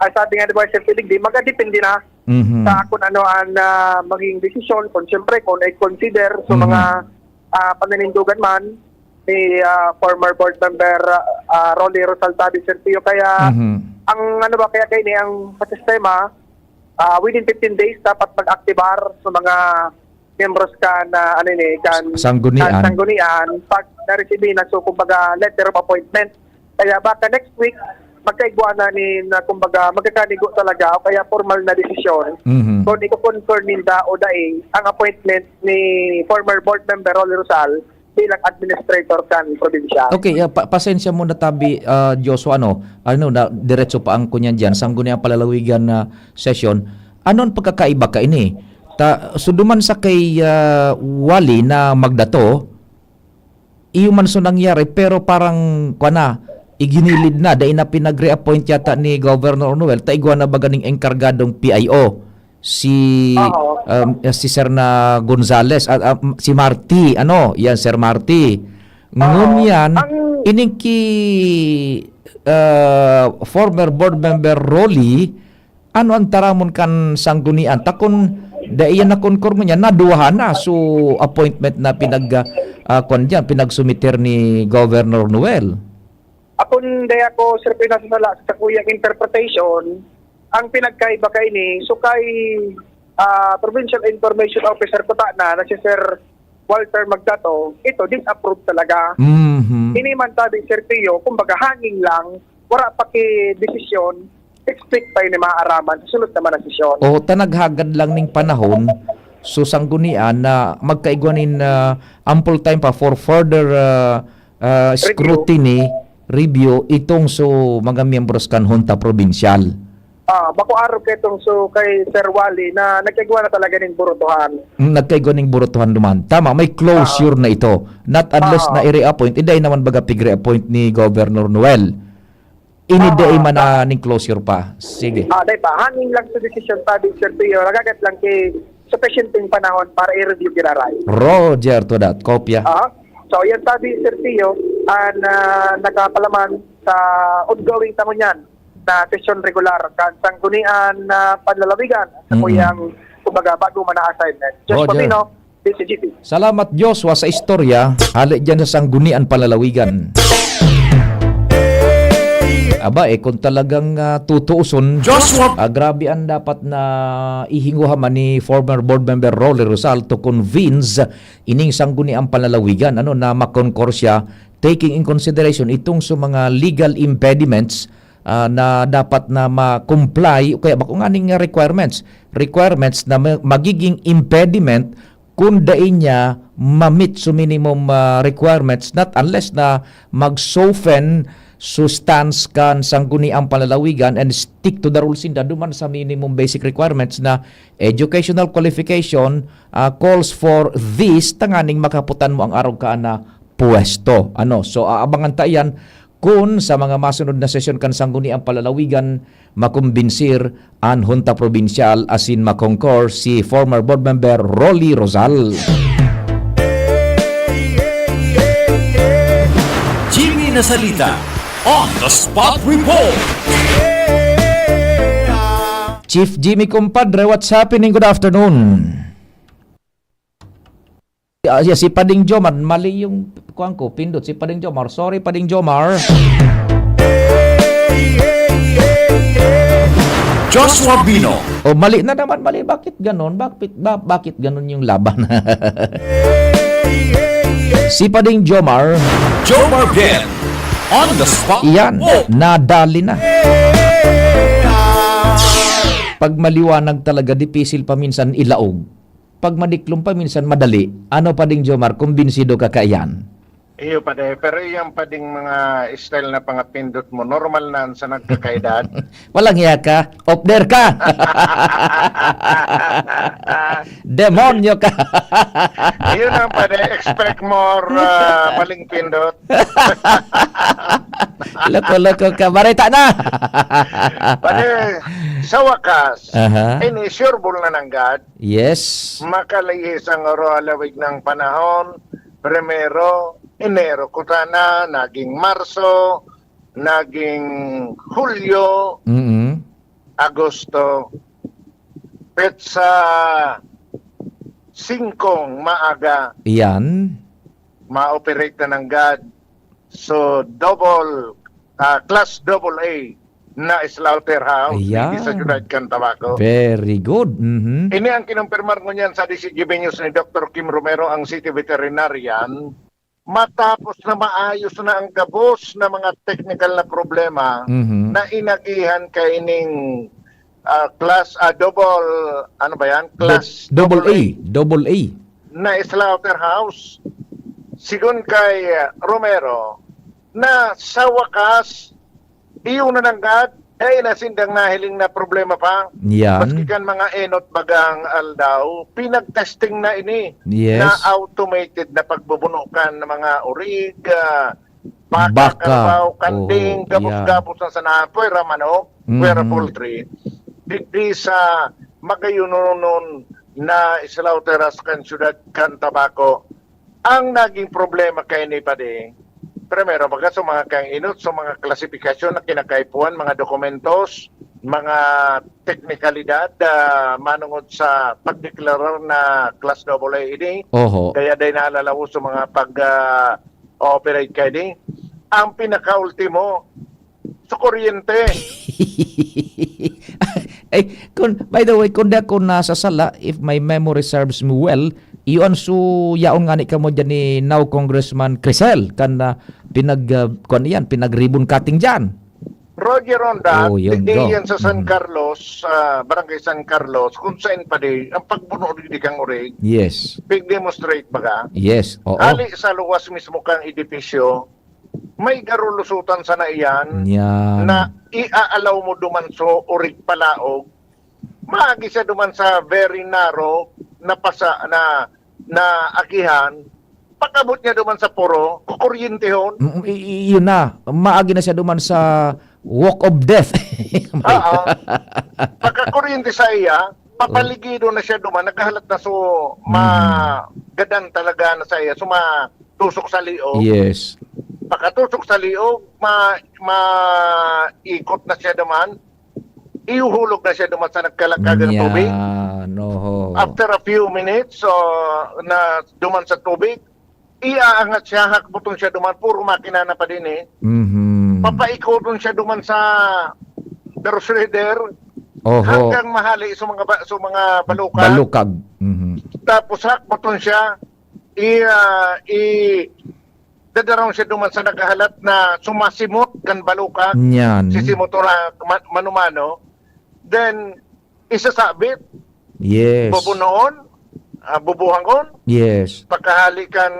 ang sabi nga ni Boy Sir Felix, di, magadepende na Mhm. sa kung ano ang, ah, maging desisyon, kung siyempre, kung i-consider sa Mhm. mga, ah, pananindugan man ni, ah, former board member, ah, Rolly Rosal Tabi Sergio. Kaya, Mhm. ang ano ba, kaya kaini ang sa sistema, ah, within fifteen days, dapat mag-aktibar sa mga miyembros kan, ah, ano ini, kan, Sanggunian. kan sanggunian, pag na-receive na, so, kumbaga, letter of appointment. Kaya baka next week, magkaigwa na ni, na, kumbaga, magkakanigo talaga o kaya formal na desisyon Mhm. kung iko-confirm ninda o dai ang appointment ni former board member Rolly Rosal bilang administrator kan probinsya. Okay, ah, pa-, pasensya muna tabi, ah, Joshua, ano, ano, na, diretso pa ang kunyan diyan, Sangguniang Palalawigan na session. Ano ang pagkakaiba kaini? Ta, so duman sa kay, ah, Wally na magdato, iyo man so nangyari, pero parang, kwa na, iginilid na, dai na pinag-reappoint yata ni Governor Noel, ta igwa na ba ganing engkargadong P I O? Si, Oo. um, si Sir na Gonzales, ah, ah, si Marty, ano, yan, Sir Marty. Oo. Ngunyan, Ang ining ki, ah, former board member Rolly, ano ang taramon kan sanggunian? Ta kun dai yan nakonkur ngunyan, naduwahan na. So, appointment na pinag, ah, kwan diyan, pinagsumiter ni Governor Noel. Akon dai ako, Sir Pio, nasasala sa sakuyang interpretation, ang pinagkaiba kaini, so kay, ah, Provincial Information Officer kuta na, na si Sir Walter Magdato, ito, disapprove talaga. Mhm. Ini man tabi, Sir Pio, kumbaga hangin lang, wala pa ki desisyon, expect pa ini maaraman sa sunod naman na sesyon. O, ta naghagad lang ning panahon, so sanggunian na magkaigwa nin, ah, ample time pa for further, ah, ah, Review. scrutiny, review, itong so mga miyembros kan Junta Provincial. Ah, bako arog kay itong so kay Sir Wally na nagkaigwa na talaga ning burutuhan. Mm, nagkaigwa ning burutuhan duman. Tama, may closure Ah. na ito. Not unless Ah. na i-reappoint, inday naman baga pig-reappoint ni Governor Noel. Ini Ah, dai man ta- na ning closure pa. Sige. Ah, dai pa. Hangin lang sa desisyon tabi, Sir Pio. Nagagat lang kay sufficient yung panahon para i-review giraray. Roger to that. Kopya. Ah. So, yan tabi, Sir Pio, ang, ah, nakapalaman sa ongoing tangon yan na sesyon regular kan Sanggunian na Panlalawigan sa Mm-mm. kuyang, kumbaga, bago man na assignment. Josh Roger. Patino, D C G P. Salamat, Joshua, sa istorya. Hali dyan sa Sanggunian Panlalawigan. Aba, eh, kung talagang, ah, tutuuson, Joshua. ah, grabe ang dapat na ihinguha man ni former board member Rolly Rosal to convince ining Sangguniang Panlalawigan, ano, na makonkor siya, taking in consideration itong sa mga legal impediments, ah, na dapat na ma-comply o kaya bako nganing requirements, requirements na ma-, magiging impediment kung dai niya ma-meet sa minimum, ah, requirements, not unless na mag-soften sustans kan Sangguniang Panlalawigan and stick to the rules sinda duman sa minimum basic requirements na educational qualification, ah, calls for this tanganing makaputan mo ang arog ka na puwesto. Ano? So, aabangan ta iyan kun sa mga masunod na sesyon kan Sangguniang Panlalawigan makumbinsir an Hunta Probinsyal asin makongkor si former board member Rolly Rosal. Jimmy Nasalita on the spot report. Chief Jimmy, kumpadre, what's happening? Good afternoon. Ah, yeah, si Pading Jomar, mali yung kuwan ko, pindot. Si Pading Jomar, sorry Pading Jomar. Joshua Bino. O, mali na naman, mali. Bakit ganon? Bakit, ba, bakit ganon yung laban? Si Pading Jomar. Jomar Bien. On the spot. Iyan, nadali na. Pag maliwanag talaga, dipisil paminsan ilaog. Pag madiklom pa, minsan madali. Ano, Pading Jomar, kumbinsido ka kaiyan? Iyo, pade. Pero iyang pading mga style na pangapindot mo, normal na sa nagkakaedad. Walang hiya ka. Off there ka. Demonyo ka. Yun ang pade. Expect more uh, maling pindot. Loko-loko ka. Bareta na. Pade, sa wakas, Aha. ini sure ball na nanggad. Yes. Makalihis ang oro alawig ng panahon. Primero, Enero, kutana, naging Marso, naging Hulyo, Mm-mm. Agosto. Petsa singkong maaga, Iyan. ma-operate na nanggad. So, double, ah, class double A na slaughterhouse Ayan. Dito sa siyudad kan Tabaco. Very good. Mhm. Ini ang kinumpirmar ngunyan sa D C G B News ni Doctor Kim Romero, ang city veterinarian, matapos na maayos na ang gabos na mga technical na problema Mhm. na inagihan kaining ah, class ah, double, ano ba yan? Class Double A. Double A. Na slaughterhouse. Sigon kay ah, Romero, na sa wakas, iyo na nanggad, ay nasindang nahiling na problema pa. Yan. Maski kan mga enot bagang aldaw, pinagtesting na ini Yes. na automated na pagbubuno kan mga urig, ah, baka, Baka. karabaw, kanding, Oo, gabos-gabos na sana, pwera manok, Mhm. pwera poultry. Digdi sa magayunonon na slaughterhouse kan siyudad kan Tabaco. Ang naging problema kay ni Padi, primero, baga sa mga kainot, sa mga klasifikasyon na kinakaipuhan, mga dokumentos, mga teknikalidad, ah, manungod sa pagdeklarar na class double A ini. Oho. Kaya dahil naalalaw sa mga pag, ah, operate kaini. Ang pinakaultimo, sa kuryente. Ay, kung, by the way, kung di ako nasasala, if my memory serves me well, iyon su yaon nga ni kamo dyan ni now Congressman Crisel, kan, ah, pinag, ah, kuwan iyan, pinag-ribbon cutting dyan. Roger Ronda, Oh, yun, digdi go. yan sa San Mhm. Carlos, ah, Barangay San Carlos, kung saan pa di, ang pagbuno di kang urig, Yes. pig-demonstrate baga. Yes. Oo. Ali sa luwas mismo kang edipisyo, may garulusutan sana iyan Yan. na i-allow mo duman so urig palaog. Maagi siya duman sa very narrow na pasa na na agihan. Pag-abot niya duman sa puro, kukuryentehon. Mm, i- i- yun na. Maagi na siya duman sa walk of death. Oo. Pagkakuryente sa iya, papaligido na siya duman, naghahalat na so magadan talaga na sa iya, so matusok sa liog. Yes. Pagkatusok sa liog, ma maikot na siya duman, ihuhulog na siya duman sa nagkalakagang tubig. Yan, oho. After a few minutes, so, na duman sa tubig, iaangat siya, hakbuton siya duman, puro makina na pa din eh. Mhm. Papaikoton siya duman sa the shredder Oho. hanggang mahali sa mga ba, sa mga balukag. Balukag. Mhm. Tapos hakbuton siya, i, ah, i dadaron siya duman sa naghahalat na sumasimot kan balukag. Yan. Sisimot ora ma- mano-mano. Then, isasabit, Yes. bubunoon, ah, bubuhangon, Yes. pagkahali kan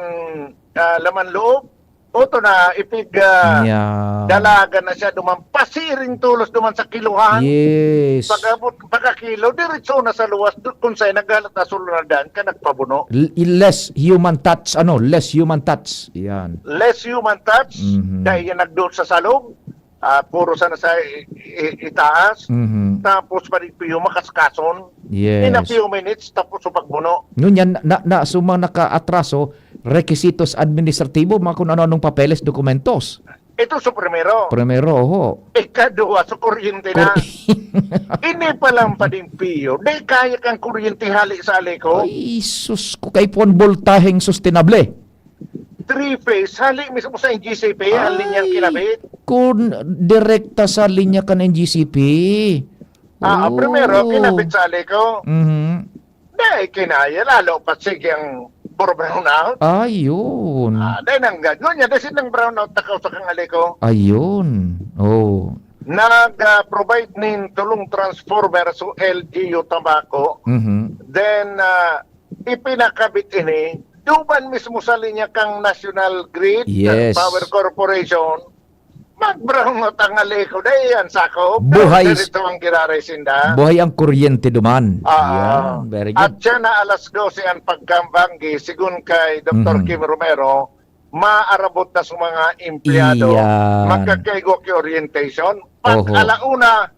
ah, laman loob, Oto na, ipig, ah, Yeah. dalagan na siya duman, pasiring tolos duman sa kilohan. Yes. Pag-abot, pagkakilo, diretso na sa luwas, du-, kung sa'yo naghalat na sulod na daan ka, nagpabuno. L-, less human touch, ano, less human touch. Yan. Less human touch, Mhm. dahil yan nagdoon sa salog, ah, puro sana sa i-, i-, itaas, Mhm. tapos paligpiyo, makaskason. Yes. In a few minutes, tapos sa pagbuno. Ngunyan, na, na, sumang nakaatraso, requisitos administratibo, mga kung ano-anong papeles, dokumentos. Ito sa primero. Primero, oho. Ikaduwa, sa kuryente na. Kur- Ini pa lang, Pading Pio. Di kaya kang kuryente hali sa Aleco? Ay, sus ko, kay puon boltaheng sustainable. Three phase, hali mismo sa N G C P, ang linyang Ay, kinabit. Kun direkta sa linya kan N G C P. Ah, ah, primero, Oh. kinabit sa Aleco. Mhm. Dai kinaya, lalo pa sige ang puro brownout. Ayun. Ah, dai nanggad. Ngunyan, dai sinang brownout takaw sa kang Aleco. Ayun. Oh. Nag, ah, provide nin tulong transformer sa L G U Tabaco. Mhm. Then, ah, ipinakabit ini duman mismo sa linya kang National Grid, Yes. Power Corporation. Mag-brownout ang Aleco, dai yan, sakop. Buhay Pero s-, ganito ang giraray sinda. buhay ang kuryente duman. Ah, Yan, very good. At siya na alas dose ang pagkambanggi, sigun kay Doktor Mhm. Kim Romero, maarabot na sa mga empleyado, Iyan. magkakaigwa ki orientation. Pag Oho. alauna,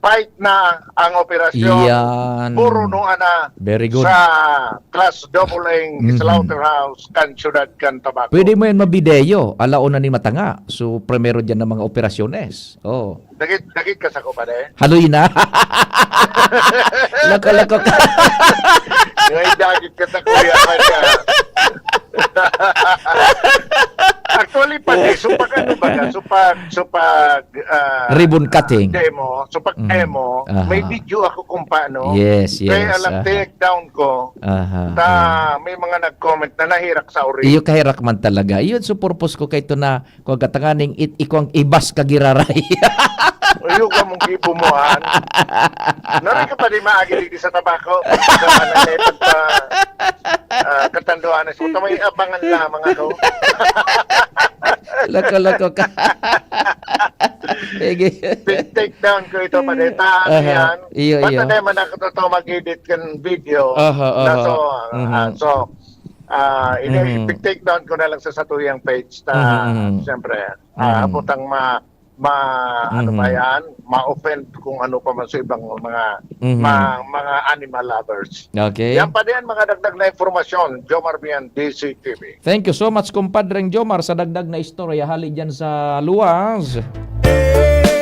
fight na ang operasyon. Iyan. Purunuan na Very good. sa Class Double A Mhm. slaughterhouse kan siyudad kan Tabaco. Pwede mo yan mabideyo, alauna ni matanga. So, primero dyan ng mga operasyones. Oh. Dagit, dagit ka sa ko, pare? Haloy na. Lako-lako ka. Ngay dagit ka sa kuya, pare. Actually, pare, so pag ano ba ka? So pag, so pag, ah, Ribbon cutting. demo, so pag Mm. demo, Aha. may video ako kung paano. Yes, Kaya yes, alam, aha. take down ko. Aha, Ta, aha. may mga nag-comment na nahirak sa uri. Iyo kahirak man talaga. Iyon, so purpose ko kay ito na Kung katanganing it-, ikwang ibas ka giraray. Ayaw ka mong gibumohan. Naray ka pa di maagi digdi sa Tabaco. Sa pananay, pagka, ah, katanduanan. So, tamay abangan lamang ako. Loko-loko ka. Sige. Take, take down ko ito, pare. Ta, ano Aha. yan? Iyo, Ba't iyo. na naman ako totoo mag-edit kan video? Aha, Na aha. so, ah, Mhm. so, ah, ini-, Mhm. take down ko na lang sa satuyang page. Ta, Mhm, mhm. siyempre, ah, Mhm. butang ma-, ma-, ano ba Mhm. yan? Ma-offend kung ano pa man sa ibang mga, Mhm. ma-, mga animal lovers. Okay. Yan pa din, mga dagdag na impormasyon. Jomar Bian, D C T V. Thank you so much, Kumpadreng Jomar, sa dagdag na istorya hali dyan sa luwas.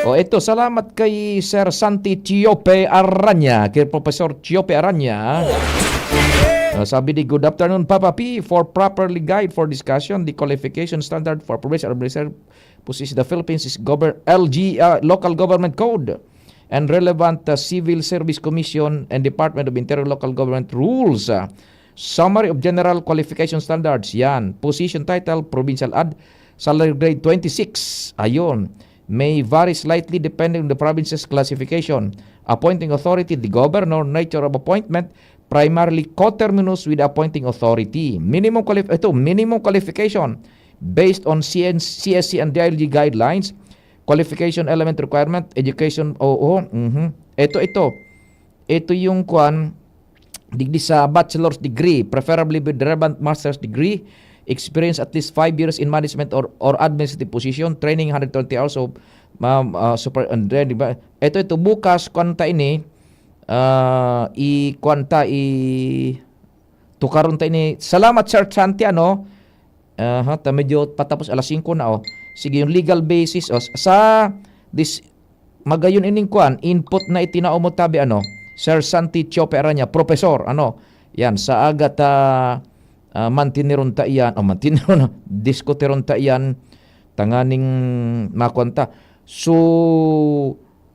O, ito, salamat kay Sir Santi Chiope Aranya, kay Professor Chiope Aranya. Ah, sabi di, "Good afternoon, Papa P. For properly guide for discussion, the qualification standard for provincial administrator possess the Philippines is govern-, L G, ah, Local Government Code and relevant, ah, Civil Service Commission and Department of Interior Local Government rules." Ah, summary of general qualification standards, yan. Position title, provincial ad, salary grade twenty-six. Ayun. May vary slightly depending on the province's classification. Appointing authority, the governor, nature of appointment, primarily coterminous with appointing authority. Minimum qualif-, ito, minimum qualification based on C N, C S C and D I L G guidelines, qualification element requirement, education, oo, mhm. Ito, ito. Ito yung kwan, digdi sa bachelor's degree, preferably with relevant master's degree, experience at least five years in management or, or administrative position, training hundred twenty hours of, um, uh, super, and then, di ba? Ito, ito, bukas, kwan ta ini, ah, i, kwan ta, i, tukaron ta ini. Salamat, Sir Santiano. Aha, ta medyo patapos alas singko na, oh. Sige, yung legal basis, oh, sa dis-, magayon ining kwan, input na itinao mo tabi, ano, Sir Santi Chiope Aranya, Professor, ano, yan, sa aga ta, ah, mantiniron ta iyan, o mantiniron, diskutiron ta iyan, tanganing makwan ta. So,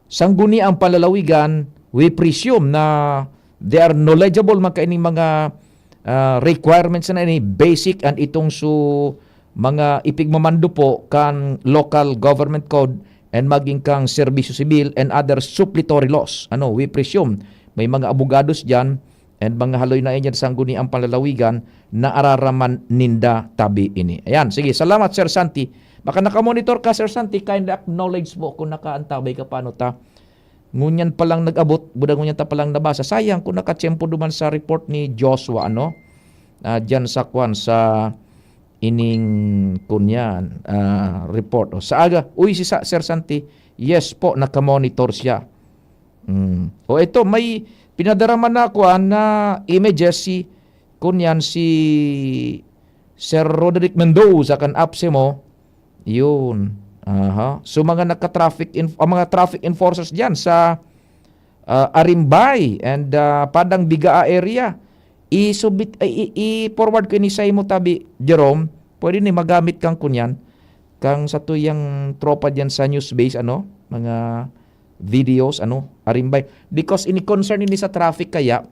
sangguni ang panlalawigan, we presume na they are knowledgeable man kaining mga, ah, requirements na ini, basic and itong su-, mga ipigmamando po kan local government code and maging kang serbisyo sibil and other suppletory laws. Ano, we presume may mga abogados diyan and mga haloy na iyan sa Sangguniang Panlalawigan, naararaman ninda tabi ini. Ayan, sige, salamat, Sir Santi. Baka nakamonitor ka, Sir Santi, kindly acknowledge mo kung nakaantabay ka paano ta. Ngunyan palang nag-abot, buda ngunyan ta palang nabasa. Sayang kung nakatiyempo duman sa report ni Joshua, ano? Ah, diyan sa kwan, sa ining kunyan, ah, report. O, sa aga, uy, si Sa-, Sir Santi, yes po, nakamonitor siya. Mm. O, ito, may pinadarama na kuan na images si, kunyan, si Sir Roderick Mendoza kan APSEMO. Yun. Aha. So, mga naka-traffic inf-, ang mga traffic enforcers diyan sa, ah, Arimbay and, ah, Padang Bigaa area. I-submit, ay, i-, i-forward ko ini sa imo tabi, Jerome. Pwede ni magamit kang kunyan. Kang sa tuyang tropa diyan sa news base, ano, mga videos, ano, Arimbay. Because ini concern ini sa traffic kaya,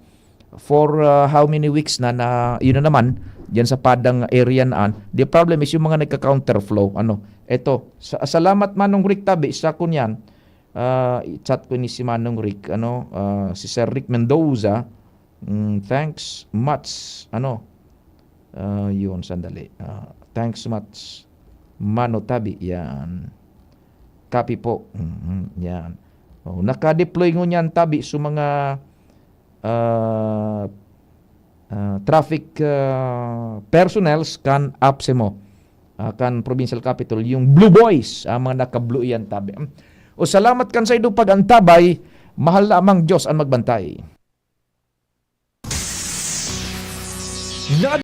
for, uh, how many weeks na, na, yun na naman, diyan sa Padang area na, the problem is yung mga nagka-counterflow, ano. Eto, sa-, salamat Manong Rick tabi sa kunyan. Ah, i-chat ko ni si Manong Rick, ano, ah, si Sir Rick Mendoza. Mm, thanks much, ano. Ah, yun, sandali. Ah, thanks much, Mano Tabi. Yan. Copy po. Mhm, yan. Oh, naka-deploy ngunyan tabi sa mga, ah, ah, traffic, ah, personnels kan APSEMO, ah, kan Provincial Capitol, yung Blue Boys, ang mga naka-blue iyan tabi. O, salamat kan sa idong pag-antabay, mahal na amang Diyos ang magbantay.